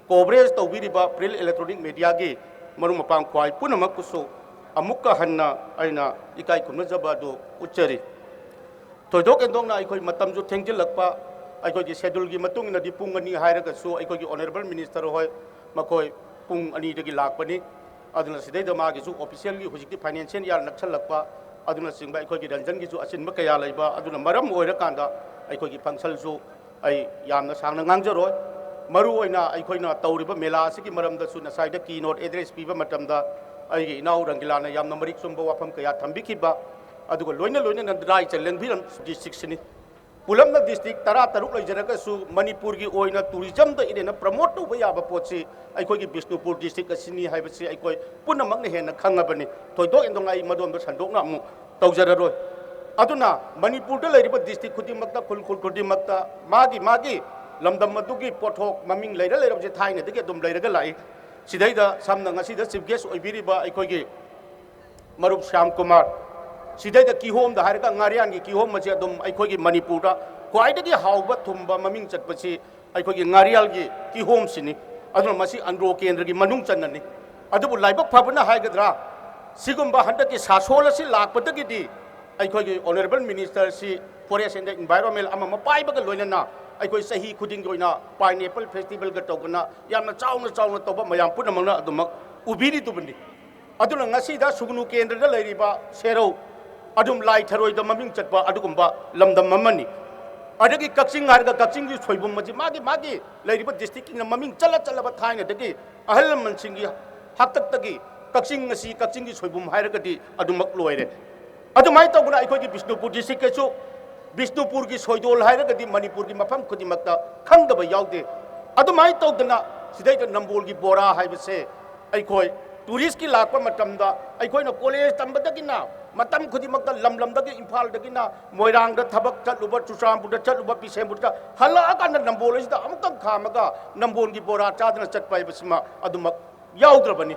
coverage ꯇꯧꯕꯤꯔꯤꯕ print electronic mediaꯒꯤ ꯃꯔꯨꯞ ꯃꯄꯥꯡ ꯈ꯭ꯋꯥꯏ ꯄꯨꯝꯅꯃꯛꯄꯨꯁꯨ ꯑꯃꯨꯛꯀ ꯍꯟꯅ ꯑꯩꯅ ꯏꯀꯥꯏ ꯈꯨꯝꯅꯖꯕ ꯑꯗꯨ ꯎꯠꯆꯔꯤ꯫ ꯊꯣꯏꯗꯣꯛ ꯍꯦꯟꯗꯣꯛꯅ ꯑꯩꯈꯣꯏ ꯃꯇꯝꯁꯨ ꯊꯦꯡꯖꯤꯜꯂꯛꯄ, ꯑꯩꯈꯣꯏꯒꯤ scheduleꯒꯤ ꯃꯇꯨꯡ ꯏꯟꯅꯗꯤ ꯄꯨꯡ ꯑꯅꯤ ꯍꯥꯏꯔꯒꯁꯨ ꯑꯩꯈꯣꯏꯒꯤ honourable minister ꯍꯣꯏ ꯃꯈꯣꯏ ꯄꯨꯡ ꯑꯅꯤꯗꯒꯤ ꯂꯥꯛꯄꯅꯤ꯫ ꯑꯗꯨꯅ ꯁꯤꯗꯩꯗ ꯃꯥꯒꯤꯁꯨ officialꯒꯤ ꯍꯧꯖꯤꯛꯇꯤ financial year ꯅꯛꯁꯜꯂꯛꯄ, ꯑꯗꯨꯅꯆꯤꯡꯕ ꯑꯩꯈꯣꯏꯒꯤ ꯔꯟꯖꯟꯒꯤꯁꯨ ꯑꯆꯤꯟꯕ ꯀꯌꯥ ꯂꯩꯕ ꯑꯗꯨꯅ ꯃꯔꯝ ꯑꯣꯏꯔꯀꯥꯟꯗ ꯑꯩꯈꯣꯏꯒꯤ functionꯁꯨ ꯑꯩ ꯌꯥꯝꯅ ꯁꯥꯡꯅ ꯉꯥꯡꯖꯔꯣꯏ꯫ ꯃꯔꯨ ꯑꯣꯏꯅ ꯑꯩꯈꯣꯏꯅ ꯇꯧꯔꯤꯕ ꯃꯦꯂꯥ ꯑꯁꯤꯒꯤ ꯃꯔꯝꯗꯁꯨ ꯉꯁꯥꯏꯗ keynote address ꯄꯤꯕ ꯃꯇꯝꯗ ꯑꯩꯒꯤ ꯏꯅꯥꯎ ꯔꯪꯒꯤꯂꯥꯅ ꯌꯥꯝꯅ ꯃꯔꯤꯛ ꯆꯨꯝꯕ ꯋꯥꯐꯝ ꯀꯌꯥ ꯊꯝꯕꯤꯈꯤꯕ, ꯑꯗꯨꯒ ꯂꯣꯏꯅ ꯂꯣꯏꯅꯅ ꯔꯥꯏ ꯆꯜꯂꯦꯟꯕꯤꯔꯝ districtꯁꯤꯅꯤ꯫ ꯄꯨꯂꯞꯅ district ꯇꯔꯥ ꯇꯔꯨꯛ ꯂꯩꯖꯔꯒꯁꯨ ꯃꯅꯤꯄꯨꯔꯒꯤ ꯑꯣꯏꯅ tourismꯗ ꯍꯦꯟꯅ promote ꯇꯧꯕ ꯌꯥꯕ ꯄꯣꯠꯁꯤ ꯑꯩꯈꯣꯏꯒꯤ ꯕꯤꯁꯅꯨꯄꯨꯔ district ꯑꯁꯤꯅꯤ ꯍꯥꯏꯕꯁꯤ ꯑꯩꯈꯣꯏ ꯄꯨꯝꯅꯃꯛꯅ ꯍꯦꯟꯅ ꯈꯪꯉꯕꯅꯤ꯫ ꯊꯣꯏꯗꯣꯛ ꯍꯦꯟꯗꯣꯛꯅ ꯑꯩ ꯃꯗꯣꯝꯗ ꯁꯟꯗꯣꯛꯅ ꯑꯃꯨꯛ ꯇꯧꯖꯔꯔꯣꯏ꯫ ꯑꯗꯨꯅ ꯃꯅꯤꯄꯨꯔꯗ ꯂꯩꯔꯤꯕ district ꯈꯨꯗꯤꯡꯃꯛꯇ, ꯈꯨꯜ ꯈꯨꯜ ꯈꯨꯗꯤꯡꯃꯛꯇ ꯃꯥꯒꯤ ꯃꯥꯒꯤ ꯂꯝꯗꯝ ꯑꯗꯨꯒꯤ ꯄꯣꯠꯊꯣꯛ ꯃꯃꯤꯡ ꯂꯩꯔ ꯂꯩꯔꯕꯁꯦ ꯊꯥꯏꯅꯗꯒꯤ ꯑꯗꯨꯝ ꯂꯩꯔꯒ ꯂꯥꯛꯏ꯫ ꯁꯤꯗꯩꯗ ꯁꯝꯅ ꯉꯁꯤꯗ chief guest ꯑꯣꯏꯕꯤꯔꯤꯕ ꯑꯩꯈꯣꯏꯒꯤ ꯃꯔꯨꯞ ꯁ꯭ꯌꯥꯝ ꯀꯨꯃꯥꯔ, ꯁꯤꯗꯩꯗ ꯀꯤꯍꯣꯝꯗ ꯍꯥꯏꯔꯒ ꯉꯥꯔꯤꯌꯥꯟꯒꯤ ꯀꯤꯍꯣꯝ ꯑꯁꯤ ꯑꯗꯨꯝ ꯑꯩꯈꯣꯏꯒꯤ ꯃꯅꯤꯄꯨꯔꯗ ꯈ꯭ꯋꯥꯏꯗꯒꯤ ꯍꯥꯎꯕ ꯊꯨꯝꯕ ꯃꯃꯤꯡ ꯆꯠꯄꯁꯤ ꯑꯩꯈꯣꯏꯒꯤ ꯉꯥꯔꯤꯌꯥꯜꯒꯤ ꯀꯤꯍꯣꯝꯁꯤꯅꯤ꯫ ꯑꯗꯨꯅ ꯃꯁꯤ ꯑꯟꯗ꯭ꯔꯣ ꯀꯦꯟꯗ꯭ꯔꯒꯤ ꯃꯅꯨꯡ ꯆꯟꯅꯅꯤ꯫ ꯑꯗꯨꯕꯨ ꯂꯥꯏꯕꯛ ꯐꯕꯅ ꯍꯥꯏꯒꯗ꯭ꯔꯥ, ꯁꯤꯒꯨꯝꯕ ꯍꯟꯗꯛꯀꯤ ꯁꯥꯁꯣꯜ ꯑꯁꯤ ꯂꯥꯛꯄꯗꯒꯤꯗꯤ ꯑꯩꯈꯣꯏꯒꯤ honourable ministerꯁꯤ forest and environment ꯑꯃ ꯑꯃ ꯄꯥꯏꯕꯒ ꯂꯣꯏꯅꯅ ꯑꯩꯈꯣꯏ ꯆꯍꯤ ꯈꯨꯗꯤꯡꯒꯤ ꯑꯣꯏꯅ pineapple festivalꯒ ꯇꯧꯗꯅ ꯌꯥꯝꯅ ꯆꯥꯎꯅ ꯆꯥꯎꯅ ꯇꯧꯕ ꯃꯌꯥꯝ ꯄꯨꯝꯅꯃꯛꯅ ꯑꯗꯨꯃꯛ ꯎꯕꯤꯔꯤꯗꯨꯕꯅꯤ꯫ ꯑꯗꯨꯅ ꯉꯁꯤꯗ ꯁꯨꯒꯅꯨ ꯀꯦꯟꯗ꯭ꯔꯗ ꯂꯩꯔꯤꯕ ꯁꯦꯔꯧ ꯑꯗꯨꯝ ꯂꯥꯏ ꯊꯔꯣꯏꯗ ꯃꯃꯤꯡ ꯆꯠꯄ ꯑꯗꯨꯒꯨꯝꯕ ꯂꯝꯗꯝ ꯑꯃꯅꯤ꯫ ꯑꯗꯒꯤ ꯀꯛꯆꯤꯡ ꯍꯥꯏꯔꯒ ꯀꯛꯆꯤꯡꯒꯤ ꯁꯣꯏꯕꯨꯝ ꯑꯁꯤ ꯃꯥꯒꯤ ꯃꯥꯒꯤ ꯂꯩꯔꯤꯕ districtꯀꯤꯅ ꯃꯃꯤꯡ ꯆꯠꯂ ꯆꯠꯂꯕ ꯊꯥꯏꯅꯗꯒꯤ ꯑꯍꯜ ꯂꯃꯟꯁꯤꯡꯒꯤ ꯍꯥꯛꯇꯛꯇꯒꯤ ꯀꯛꯆꯤꯡ ꯑꯁꯤ ꯀꯛꯆꯤꯡꯒꯤ ꯁꯣꯏꯕꯨꯝ ꯍꯥꯏꯔꯒꯗꯤ ꯑꯗꯨꯃꯛ ꯂꯣꯏꯔꯦ꯫ ꯑꯗꯨꯃꯥꯏꯅ ꯇꯧꯗꯅ ꯑꯩꯈꯣꯏꯒꯤ ꯕꯤꯁꯅꯨꯄꯨꯔ districtꯀꯁꯨ ꯕꯤꯁꯅꯨꯄꯨꯔꯒꯤ ꯁꯣꯏꯗꯣꯜ ꯍꯥꯏꯔꯒꯗꯤ ꯃꯅꯤꯄꯨꯔꯒꯤ ꯃꯐꯝ ꯈꯨꯗꯤꯡꯃꯛꯇ ꯈꯪꯗꯕ ꯌꯥꯎꯗꯦ꯫ ꯑꯗꯨꯃꯥꯏꯅ ꯇꯧꯗꯅ ꯁꯤꯗꯩꯗ ꯅꯝꯕꯣꯜꯒꯤ ꯕꯣꯔꯥ ꯍꯥꯏꯕꯁꯦ ꯑꯩꯈꯣꯏ touristꯀꯤ ꯂꯥꯛꯄ ꯃꯇꯝꯗ ꯑꯩꯈꯣꯏꯅ college ꯇꯝꯕꯗꯒꯤꯅ ꯃꯇꯝ ꯈꯨꯗꯤꯡꯃꯛꯇ ꯂꯝ ꯂꯝꯗꯒꯤ, ꯏꯝꯐꯥꯜꯗꯒꯤꯅ ꯃꯣꯏꯔꯥꯡꯗ ꯊꯕꯛ ꯆꯠꯂꯨꯕ, ꯆꯨꯔꯆꯥꯟꯄꯨꯔꯗ ꯆꯠꯂꯨꯕ, ꯕꯤꯁꯦꯝꯄꯨꯔꯗ ꯍꯜꯂꯛꯑꯀꯥꯟꯗ ꯅꯝꯕꯣꯜ ꯑꯁꯤꯗ ꯑꯃꯨꯛꯇꯪ ꯈꯥꯝꯃꯒ ꯅꯝꯕꯣꯜꯒꯤ ꯕꯣꯔꯥ ꯆꯥꯗꯅ ꯆꯠꯄ ꯍꯥꯏꯕꯁꯤꯃ ꯑꯗꯨꯃꯛ ꯌꯥꯎꯗ꯭ꯔꯕꯅꯤ꯫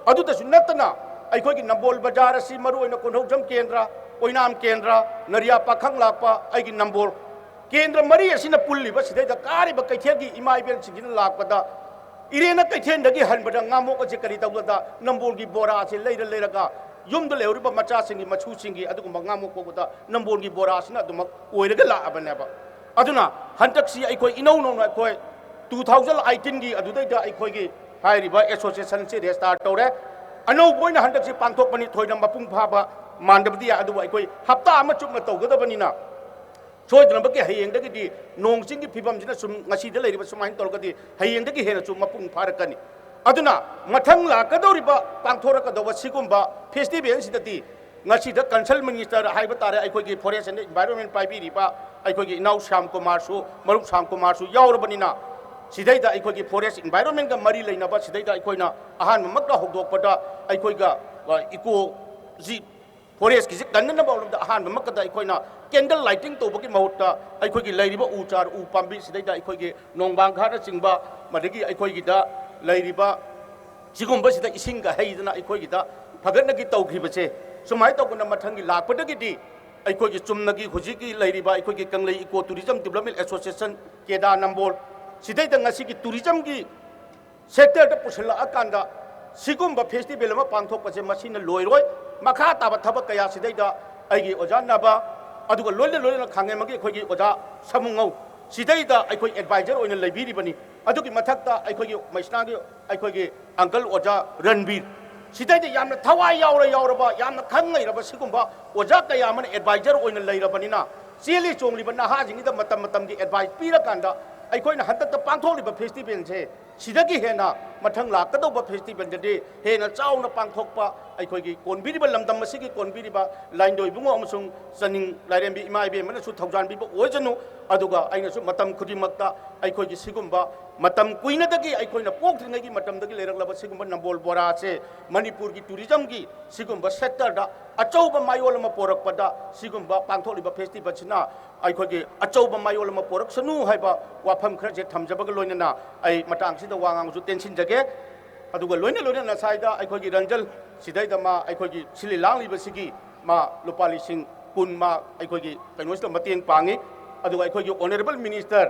ꯑꯗꯨꯗꯁꯨ ꯅꯠꯇꯅ ꯑꯩꯈꯣꯏꯒꯤ ꯅꯝꯕꯣꯜ ꯕꯖꯥꯔ ꯑꯁꯤ ꯃꯔꯨꯑꯣꯏꯅ ꯀꯣꯟꯊꯧꯖꯝ ꯀꯦꯟꯗ꯭ꯔ, ꯑꯣꯏꯅꯥꯝ ꯀꯦꯟꯗ꯭ꯔ, ꯅꯔꯤꯌꯥ ꯄꯥꯈꯪ ꯂꯥꯛꯄ ꯑꯩꯒꯤ ꯅꯝꯕꯣꯜ ꯀꯦꯟꯗ꯭ꯔ ꯃꯔꯤ ꯑꯁꯤꯅ ꯄꯨꯜꯂꯤꯕ ꯁꯤꯗꯩꯗ ꯀꯥꯔꯤꯕ ꯀꯩꯊꯦꯜꯒꯤ ꯏꯃꯥ ꯏꯕꯦꯜꯁꯤꯡꯁꯤꯅ ꯂꯥꯛꯄꯗ ꯏꯔꯦꯅ ꯀꯩꯊꯦꯜꯗꯒꯤ ꯍꯟꯕꯗ ꯉꯥꯃꯣꯛ ꯑꯁꯤ ꯀꯔꯤ ꯇꯧꯕꯗ ꯅꯝꯕꯣꯜꯒꯤ ꯕꯣꯔꯥ ꯑꯁꯤ ꯂꯩꯔ ꯂꯩꯔꯒ ꯌꯨꯝꯗ ꯂꯩꯍꯧꯔꯤꯕ ꯃꯆꯥꯁꯤꯡꯒꯤ, ꯃꯁꯨꯁꯤꯡꯒꯤ ꯑꯗꯨꯒꯨꯝꯕ ꯉꯥꯃꯣꯛ ꯀꯧꯕꯗ ꯅꯝꯕꯣꯜꯒꯤ ꯕꯣꯔꯥ ꯑꯁꯤꯅ ꯑꯗꯨꯃꯛ ꯑꯣꯏꯔꯒ ꯂꯥꯛꯑꯕꯅꯦꯕ꯫ ꯑꯗꯨꯅ ꯍꯟꯗꯛꯁꯤ ꯑꯩꯈꯣꯏ ꯏꯅꯧ ꯅꯧꯅ ꯑꯩꯈꯣꯏ two thousand eighteenꯒꯤ ꯑꯗꯨꯗꯩꯗ ꯑꯩꯈꯣꯏꯒꯤ ꯍꯥꯏꯔꯤꯕ associationꯁꯤ register ꯇꯧꯔꯦ꯫ ꯑꯅꯧꯕ ꯑꯣꯏꯅ ꯍꯟꯗꯛꯁꯤ ꯄꯥꯡꯊꯣꯛꯄꯅꯤ, ꯊꯣꯏꯅ ꯃꯄꯨꯡ ꯐꯥꯕ ꯃꯥꯟꯗꯕꯗꯤ ꯌꯥꯏ, ꯑꯗꯨꯕꯨ ꯑꯩꯈꯣꯏ ꯍꯞꯇꯥ ꯑꯃ ꯆꯨꯞꯅ ꯇꯧꯒꯗꯕꯅꯤꯅ ꯁꯣꯏꯗꯅꯃꯛꯀꯤ ꯍꯌꯦꯡꯗꯒꯤꯗꯤ ꯅꯣꯡ ꯆꯤꯡꯒꯤ ꯐꯤꯕꯝꯁꯤꯅ ꯁꯨꯝ ꯉꯁꯤꯗ ꯂꯩꯔꯤꯕ ꯁꯨꯃꯥꯏꯅ ꯇꯧꯔꯒꯗꯤ ꯍꯌꯦꯡꯗꯒꯤ ꯍꯦꯟꯅꯁꯨ ꯃꯄꯨꯡ ꯐꯥꯔꯛꯀꯅꯤ꯫ ꯑꯗꯨꯅ ꯃꯊꯪ ꯂꯥꯛꯀꯗꯧꯔꯤꯕ ꯄꯥꯡꯊꯣꯔꯛꯀꯗꯧꯕ ꯁꯤꯒꯨꯝꯕ festivalꯁꯤꯗꯗꯤ ꯉꯁꯤꯗ concerned minister ꯍꯥꯏꯕ ꯇꯥꯔꯦ, ꯑꯩꯈꯣꯏꯒꯤ forest and environment ꯄꯥꯏꯕꯤꯔꯤꯕ ꯑꯩꯈꯣꯏꯒꯤ ꯏꯅꯥꯎ ꯁ꯭ꯌꯥꯝ ꯀꯨꯃꯥꯔꯁꯨ, ꯃꯔꯨꯞ ꯁ꯭ꯌꯥꯝ ꯀꯨꯃꯥꯔꯁꯨ ꯌꯥꯎꯔꯕꯅꯤꯅ, ꯁꯤꯗꯩꯗ ꯑꯩꯈꯣꯏꯒꯤ forest environmentꯒ ꯃꯔꯤ ꯂꯩꯅꯕ ꯁꯤꯗꯩꯗ ꯑꯩꯈꯣꯏꯅ ꯑꯍꯥꯟꯕꯃꯛꯇ ꯍꯧꯗꯣꯛꯄꯗ ꯑꯩꯈꯣꯏꯒ, ꯑ, ecoꯁꯤ forestꯀꯤꯁꯤ ꯀꯟꯅꯅꯕ ꯂꯣꯝꯗ ꯑꯍꯥꯟꯕꯃꯛꯇꯗ ꯑꯩꯈꯣꯏꯅ candle lighting ꯇꯧꯕꯒꯤ ꯃꯍꯨꯠꯇ ꯑꯩꯈꯣꯏꯒꯤ ꯂꯩꯔꯤꯕ ꯎ ꯆꯥꯔ, ꯎ ꯄꯥꯝꯕꯤ ꯁꯤꯗꯩꯗ ꯑꯩꯈꯣꯏꯒꯤ ꯅꯣꯡꯕꯥꯡ ꯘꯥꯠꯅꯆꯤꯡꯕ, ꯃꯗꯒꯤ ꯑꯩꯈꯣꯏꯒꯤꯗ ꯂꯩꯔꯤꯕ ꯁꯤꯒꯨꯝꯕꯁꯤꯗ ꯏꯁꯤꯡꯒ ꯍꯩꯗꯅ ꯑꯩꯈꯣꯏꯒꯤꯗ ꯐꯒꯠꯅꯒꯤ ꯇꯧꯈꯤꯕꯁꯦ, ꯁꯨꯃꯥꯏꯅ ꯇꯧꯗꯅ ꯃꯊꯪꯒꯤ ꯂꯥꯛꯄꯗꯒꯤꯗꯤ ꯑꯩꯈꯣꯏꯒꯤ ꯆꯨꯝꯅꯒꯤ ꯍꯧꯖꯤꯛꯀꯤ ꯂꯩꯔꯤꯕ ꯑꯩꯈꯣꯏꯒꯤ ꯀꯪꯂꯩ Eco Tourism Development Association, ꯀꯦꯗꯥ ꯅꯝꯕꯣꯜ, ꯁꯤꯗꯩꯗ ꯉꯁꯤꯒꯤ sectorꯗ ꯄꯨꯁꯤꯜꯂꯛꯑꯀꯥꯟꯗ ꯁꯤꯒꯨꯝꯕ festival ꯑꯃ ꯄꯥꯡꯊꯣꯛꯄꯁꯦ ꯃꯁꯤꯅ ꯂꯣꯏꯔꯣꯏ꯫ ꯃꯈꯥ ꯇꯥꯕ ꯊꯕꯛ ꯀꯌꯥ ꯁꯤꯗꯩꯗ ꯑꯩꯒꯤ ꯑꯣꯖꯥ ꯅꯕ, ꯑꯗꯨꯒ ꯂꯣꯏꯅ ꯂꯣꯏꯅꯅ ꯈꯥꯡꯉꯦꯝꯕꯒꯤ ꯑꯩꯈꯣꯏꯒꯤ ꯑꯣꯖꯥ ꯁꯥꯃꯨꯉꯧ, ꯁꯤꯗꯩꯗ ꯑꯩꯈꯣꯏ advisor ꯑꯣꯏꯅ ꯂꯩꯕꯤꯔꯤꯕꯅꯤ꯫ ꯑꯗꯨꯒꯤ ꯃꯊꯛꯇ ꯑꯩꯈꯣꯏꯒꯤ ꯃꯩꯁꯅꯥꯒꯤ ꯑꯩꯈꯣꯏꯒꯤ uncle ꯑꯣꯖꯥ ꯔꯟꯕꯤꯔ, ꯁꯤꯗꯩꯗ ꯌꯥꯝꯅ ꯊꯋꯥꯏ ꯌꯥꯎꯔ ꯌꯥꯎꯔꯕ, ꯌꯥꯝꯅ ꯈꯪ ꯍꯩꯔꯕ ꯁꯤꯒꯨꯝꯕ ꯑꯣꯖꯥ ꯀꯌꯥ ꯑꯃꯅ advisor ꯑꯣꯏꯅ ꯂꯩꯔꯕꯅꯤꯅ, ꯆꯦꯜꯂꯤ ꯆꯣꯡꯂꯤꯕ ꯅꯍꯥꯁꯤꯡꯁꯤꯗ ꯃꯇꯝ ꯃꯇꯝꯒꯤ advice ꯄꯤꯔꯀꯥꯟꯗ ꯑꯩꯈꯣꯏꯅ ꯍꯟꯗꯛꯇ ꯄꯥꯡꯊꯣꯛꯂꯤꯕ festivalꯁꯦ ꯁꯤꯗꯒꯤ ꯍꯦꯟꯅ ꯃꯊꯪ ꯂꯥꯛꯀꯗꯧꯕ festivalꯗꯗꯤ ꯍꯦꯟꯅ ꯆꯥꯎꯅ ꯄꯥꯡꯊꯣꯛꯄ, ꯑꯩꯈꯣꯏꯒꯤ ꯀꯣꯟꯕꯤꯔꯤꯕ ꯂꯝꯗꯝ ꯑꯁꯤꯒꯤ ꯀꯣꯟꯕꯤꯔꯤꯕ ꯂꯥꯏꯅꯤꯡꯊꯧ ꯏꯕꯨꯡꯉꯣ ꯑꯃꯁꯨꯡ ꯆꯅꯤꯡ ꯂꯥꯏꯔꯦꯝꯕꯤ ꯏꯃꯥ ꯏꯕꯦꯟ ꯑꯃꯅꯁꯨ ꯊꯧꯖꯥꯟꯕꯤꯕ ꯑꯣꯏꯁꯅꯨ꯫ ꯑꯗꯨꯒ ꯑꯩꯅꯁꯨ ꯃꯇꯝ ꯈꯨꯗꯤꯡꯃꯛꯇ ꯑꯩꯈꯣꯏꯒꯤ ꯁꯤꯒꯨꯝꯕ ꯃꯇꯝ ꯀꯨꯏꯅꯗꯒꯤ, ꯑꯩꯈꯣꯏꯅ ꯄꯣꯛꯇ꯭ꯔꯤꯉꯩꯒꯤ ꯃꯇꯝꯗꯒꯤ ꯂꯩꯔꯛꯂꯕ ꯁꯤꯒꯨꯝꯕ ꯅꯝꯕꯣꯜ ꯕꯣꯔꯥꯁꯦ ꯃꯅꯤꯄꯨꯔꯒꯤ tourismꯒꯤ ꯁꯤꯒꯨꯝꯕ sectorꯗ ꯑꯆꯧꯕ ꯃꯌꯣꯜ ꯑꯃ ꯄꯣꯔꯛꯄꯗ ꯁꯤꯒꯨꯝꯕ ꯄꯥꯡꯊꯣꯛꯂꯤꯕ festivalꯁꯤꯅ ꯑꯩꯈꯣꯏꯒꯤ ꯑꯆꯧꯕ ꯃꯌꯣꯜ ꯑꯃ ꯄꯣꯔꯛꯁꯅꯨ ꯍꯥꯏꯕ ꯋꯥꯐꯝ ꯈꯔꯁꯦ ꯊꯝꯖꯕꯒ ꯂꯣꯏꯅꯅ ꯑꯩ ꯃꯇꯥꯡꯁꯤꯗ ꯋꯥ ꯉꯥꯡꯕꯁꯨ ꯇꯦꯟꯁꯤꯟꯖꯒꯦ꯫ ꯑꯗꯨꯒ ꯂꯣꯏꯅ ꯂꯣꯏꯅꯅ ꯉꯁꯥꯏꯗ ꯑꯩꯈꯣꯏꯒꯤ ꯔꯟꯖꯟ ꯁꯤꯗꯩꯗ ꯃꯥ ꯑꯩꯈꯣꯏꯒꯤ ꯁꯤꯜꯂꯤ ꯂꯥꯡꯂꯤꯕꯁꯤꯒꯤ ꯃꯥ ꯂꯨꯄꯥ ꯂꯤꯁꯤꯡ ꯀꯨꯟ ꯃꯥ ꯑꯩꯈꯣꯏꯒꯤ ꯀꯩꯅꯣꯁꯤꯗ ꯃꯇꯦꯡ ꯄꯥꯡꯉꯤ꯫ ꯑꯗꯨꯒ ꯑꯩꯈꯣꯏꯒꯤ honourable minister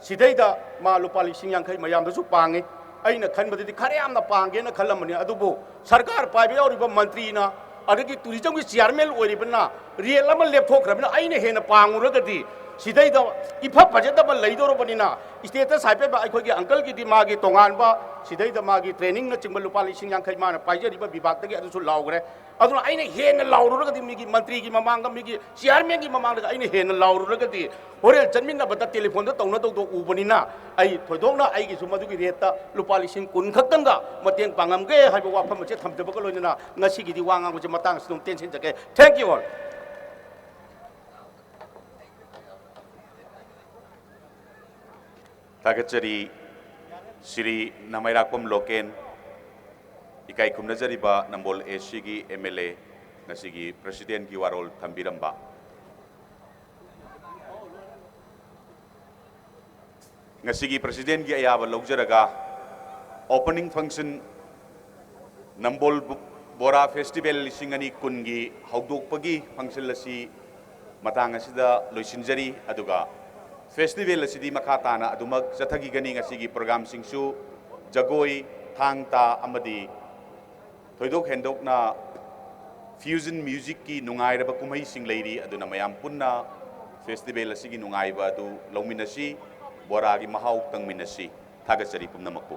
ꯁꯤꯗꯩꯗ ꯃꯥ ꯂꯨꯄꯥ ꯂꯤꯁꯤꯡ ꯌꯥꯡꯈꯩ ꯃꯌꯥꯝꯗꯁꯨ ꯄꯥꯡꯉꯤ꯫ ꯑꯩꯅ ꯈꯟꯕꯗꯗꯤ ꯈꯔ ꯌꯥꯝꯅ ꯄꯥꯡꯒꯦꯅ ꯈꯜꯂꯝꯕꯅꯤ, ꯑꯗꯨꯕꯨ ꯁꯔꯀꯥꯔ ꯄꯥꯏꯕ ꯌꯥꯎꯔꯤꯕ ꯃꯟꯇ꯭ꯔꯤꯅ, ꯑꯗꯒꯤ tourismꯒꯤ chairman ꯑꯣꯏꯔꯤꯕꯅ rate ꯑꯃ ꯂꯦꯞꯊꯣꯛꯈ꯭ꯔꯕꯅꯤꯅ ꯑꯩꯅ ꯍꯦꯟꯅ ꯄꯥꯡꯉꯨꯔꯒꯗꯤ ꯁꯤꯗꯩꯗ ꯏꯐ ꯐꯖꯗꯕ ꯂꯩꯗꯧꯔꯕꯅꯤꯅ status ꯍꯥꯏꯐꯦꯠ ꯑꯩꯈꯣꯏꯒꯤ uncleꯒꯤꯗꯤ ꯃꯥꯒꯤ ꯇꯣꯉꯥꯟꯕ ꯁꯤꯗꯩꯗ ꯃꯥꯒꯤ trainingꯅꯆꯤꯡꯕ ꯂꯨꯄꯥ ꯂꯤꯁꯤꯡ ꯌꯥꯡꯈꯩ ꯃꯥꯅ ꯄꯥꯏꯖꯔꯤꯕ ꯕꯤꯚꯥꯒꯇꯒꯤ ꯑꯗꯨꯁꯨ ꯂꯥꯎꯈ꯭ꯔꯦ꯫ ꯑꯗꯨꯅ ꯑꯩꯅ ꯍꯦꯟꯅ ꯂꯥꯎꯔꯨꯔꯒꯗꯤ ꯃꯤꯒꯤ ꯃꯟꯇ꯭ꯔꯤꯒꯤ ꯃꯃꯥꯡꯗ, ꯃꯤꯒꯤ chairmanꯒꯤ ꯃꯃꯥꯡꯗ ꯑꯩꯅ ꯍꯦꯟꯅ ꯂꯥꯎꯔꯨꯔꯒꯗꯤ ꯍꯣꯔꯦꯟ ꯆꯠꯃꯤꯟꯅꯕꯗ telephoneꯗ ꯇꯧꯅꯗꯧꯗꯣ ꯎꯕꯅꯤꯅ ꯑꯩ ꯊꯣꯏꯗꯣꯛꯅ ꯑꯩꯒꯤꯁꯨ ꯃꯗꯨꯒꯤ rateꯇ ꯂꯨꯄꯥ ꯂꯤꯁꯤꯡ ꯀꯨꯟ ꯈꯛꯇꯪꯒ ꯃꯇꯦꯡ ꯄꯥꯡꯉꯝꯒꯦ ꯍꯥꯏꯕ ꯋꯥꯐꯝ ꯑꯁꯦ ꯊꯝꯖꯕꯒ ꯂꯣꯏꯅꯅ ꯉꯁꯤꯒꯤꯗꯤ ꯋꯥ ꯉꯥꯡꯕꯁꯦ ꯃꯇꯥꯡ ꯑꯁꯤꯗ ꯑꯗꯨꯝ ꯇꯦꯟꯁꯤꯟꯖꯒꯦ꯫ Thank you all. ꯊꯥꯒꯠꯆꯔꯤ ꯁ꯭ꯔꯤ ꯅꯃꯩꯔꯥꯛꯄꯝ ꯂꯣꯀꯦꯟ, ꯏꯀꯥꯏ ꯈꯨꯝꯅꯖꯔꯤꯕ ꯅꯝꯕꯣꯜ ACꯒꯤ MLA, ꯉꯁꯤꯒꯤ presidentꯀꯤ ꯋꯥꯔꯣꯜ ꯊꯝꯕꯤꯔꯝꯕ꯫ ꯉꯁꯤꯒꯤ presidentꯀꯤ ꯑꯌꯥꯕ ꯂꯧꯖꯔꯒ opening function ꯅꯝꯕꯣꯜ ꯕꯣꯔꯥ festival ꯂꯤꯁꯤꯡ ꯑꯅꯤ ꯀꯨꯟꯒꯤ ꯍꯧꯗꯣꯛꯄꯒꯤ function ꯑꯁꯤ ꯃꯇꯥꯡ ꯑꯁꯤꯗ ꯂꯣꯏꯁꯤꯟꯖꯔꯤ꯫ ꯑꯗꯨꯒ festival ꯑꯁꯤꯗꯤ ꯃꯈꯥ ꯇꯥꯅ ꯑꯗꯨꯃꯛ ꯆꯠꯊꯈꯤꯒꯅꯤ꯫ ꯉꯁꯤꯒꯤ programꯁꯤꯡꯁꯨ ꯖꯒꯣꯏ, ꯊꯥꯡ ꯇꯥ ꯑꯃꯗꯤ ꯊꯣꯏꯗꯣꯛ ꯍꯦꯟꯗꯣꯛꯅ fusion musicꯀꯤ ꯅꯨꯡꯉꯥꯏꯔꯕ ꯀꯨꯝꯍꯩꯁꯤꯡ ꯂꯩꯔꯤ꯫ ꯑꯗꯨꯅ ꯃꯌꯥꯝ ꯄꯨꯟꯅ festival ꯑꯁꯤꯒꯤ ꯅꯨꯡꯉꯥꯏꯕ ꯑꯗꯨ ꯂꯧꯃꯤꯟꯅꯁꯤ, ꯕꯣꯔꯥꯒꯤ ꯃꯍꯥꯎ ꯇꯪꯃꯤꯟꯅꯁꯤ꯫ ꯊꯥꯒꯠꯆꯔꯤ ꯄꯨꯝꯅꯃꯛꯄꯨ꯫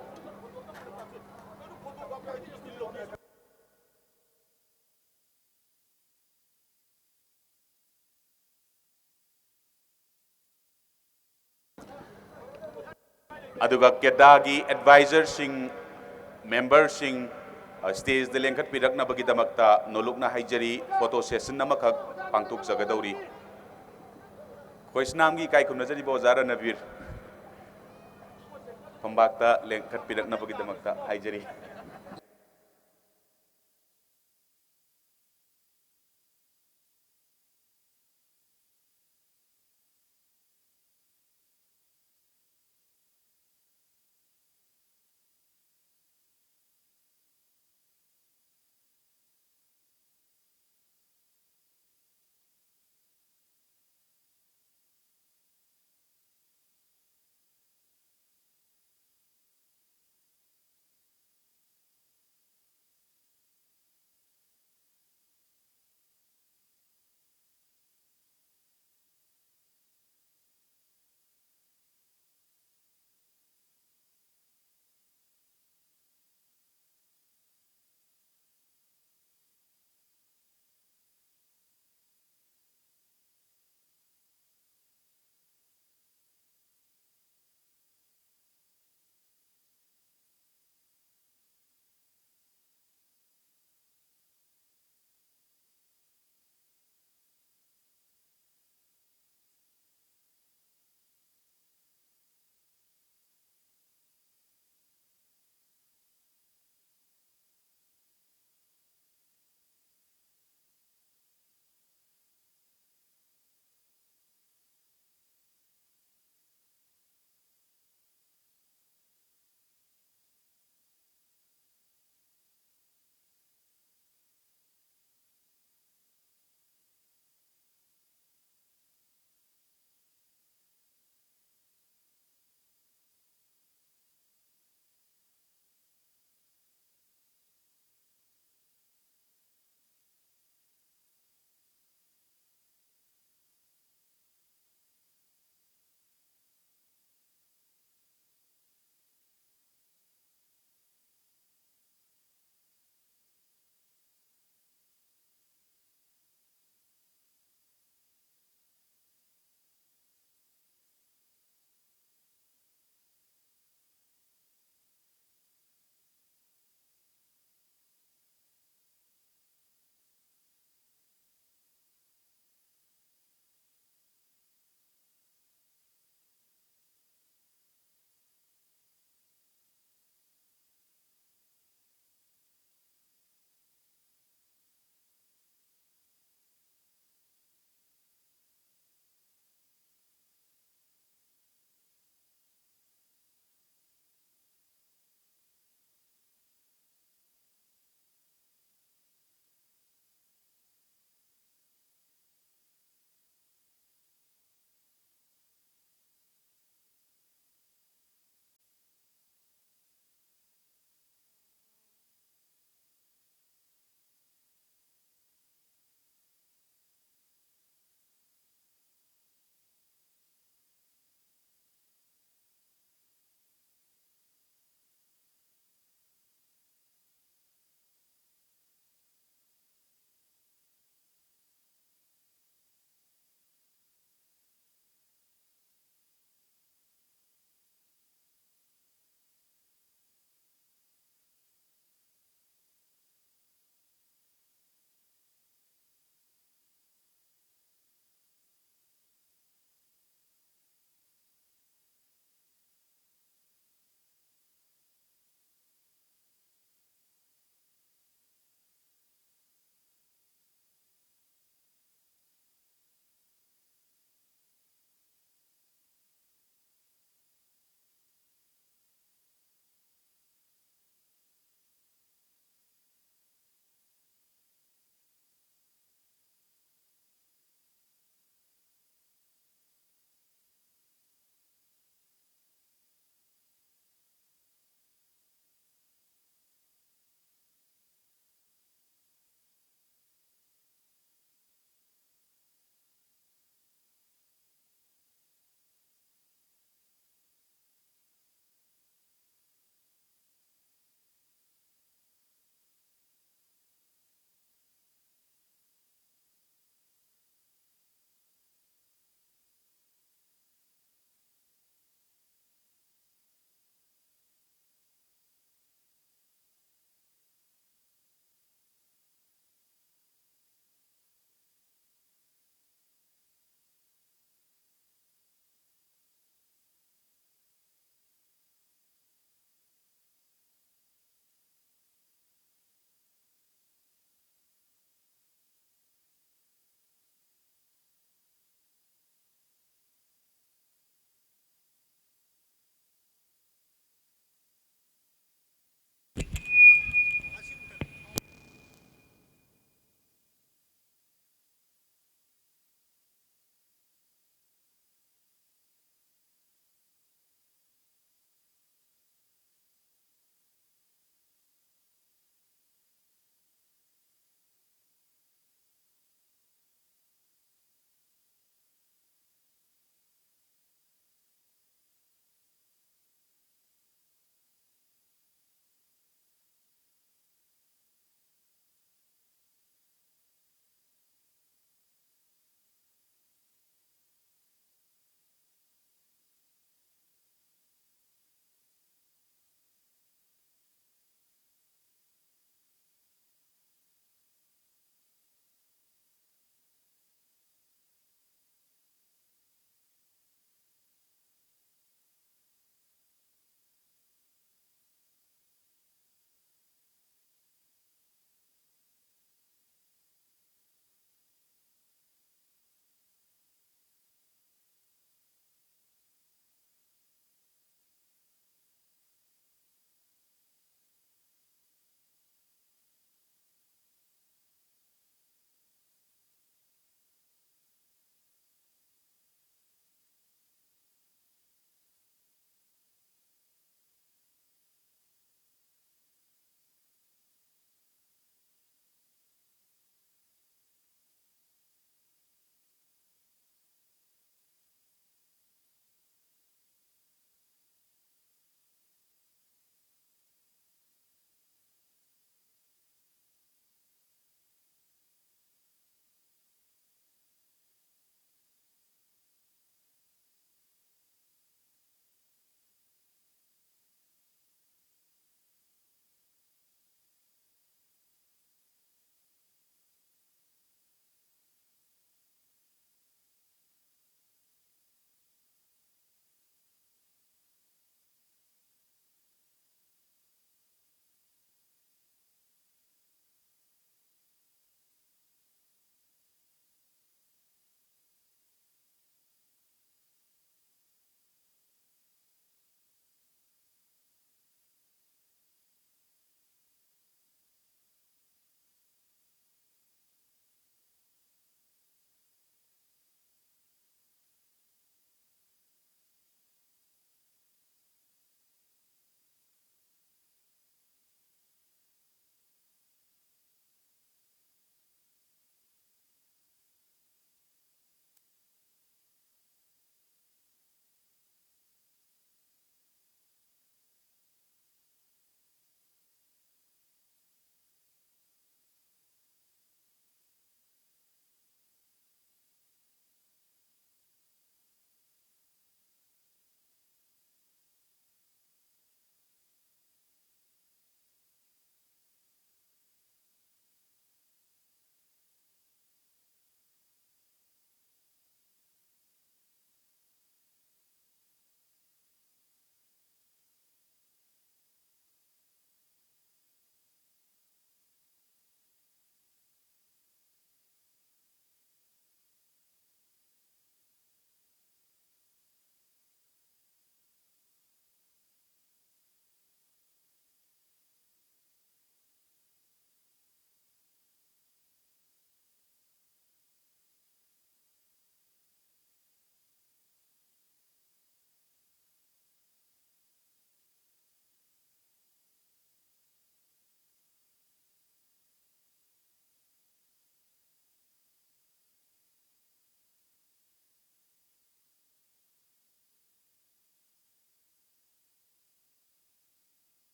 ꯑꯗꯨꯒ ꯀꯦꯗꯥꯒꯤ advisorꯁꯤꯡ, memberꯁꯤꯡ, ꯑ, stageꯗ ꯂꯦꯡꯈꯠꯄꯤꯔꯛꯅꯕꯒꯤꯗꯃꯛꯇ ꯅꯣꯂꯨꯛꯅ ꯍꯥꯏꯖꯔꯤ꯫ Photo session ꯑꯃꯈꯛ ꯄꯥꯡꯊꯣꯛꯆꯒꯗꯧꯔꯤ꯫ ꯑꯩꯈꯣꯏ ꯁꯨꯅꯥꯝꯒꯤ ꯏꯀꯥꯏ ꯈꯨꯝꯅꯖꯔꯤꯕ ꯑꯣꯖꯥ ꯔꯅꯕꯤꯔ ꯐꯝꯕꯥꯛꯇ ꯂꯦꯡꯈꯠꯄꯤꯔꯛꯅꯕꯒꯤꯗꯃꯛꯇ ꯍꯥꯏꯖꯔꯤ꯫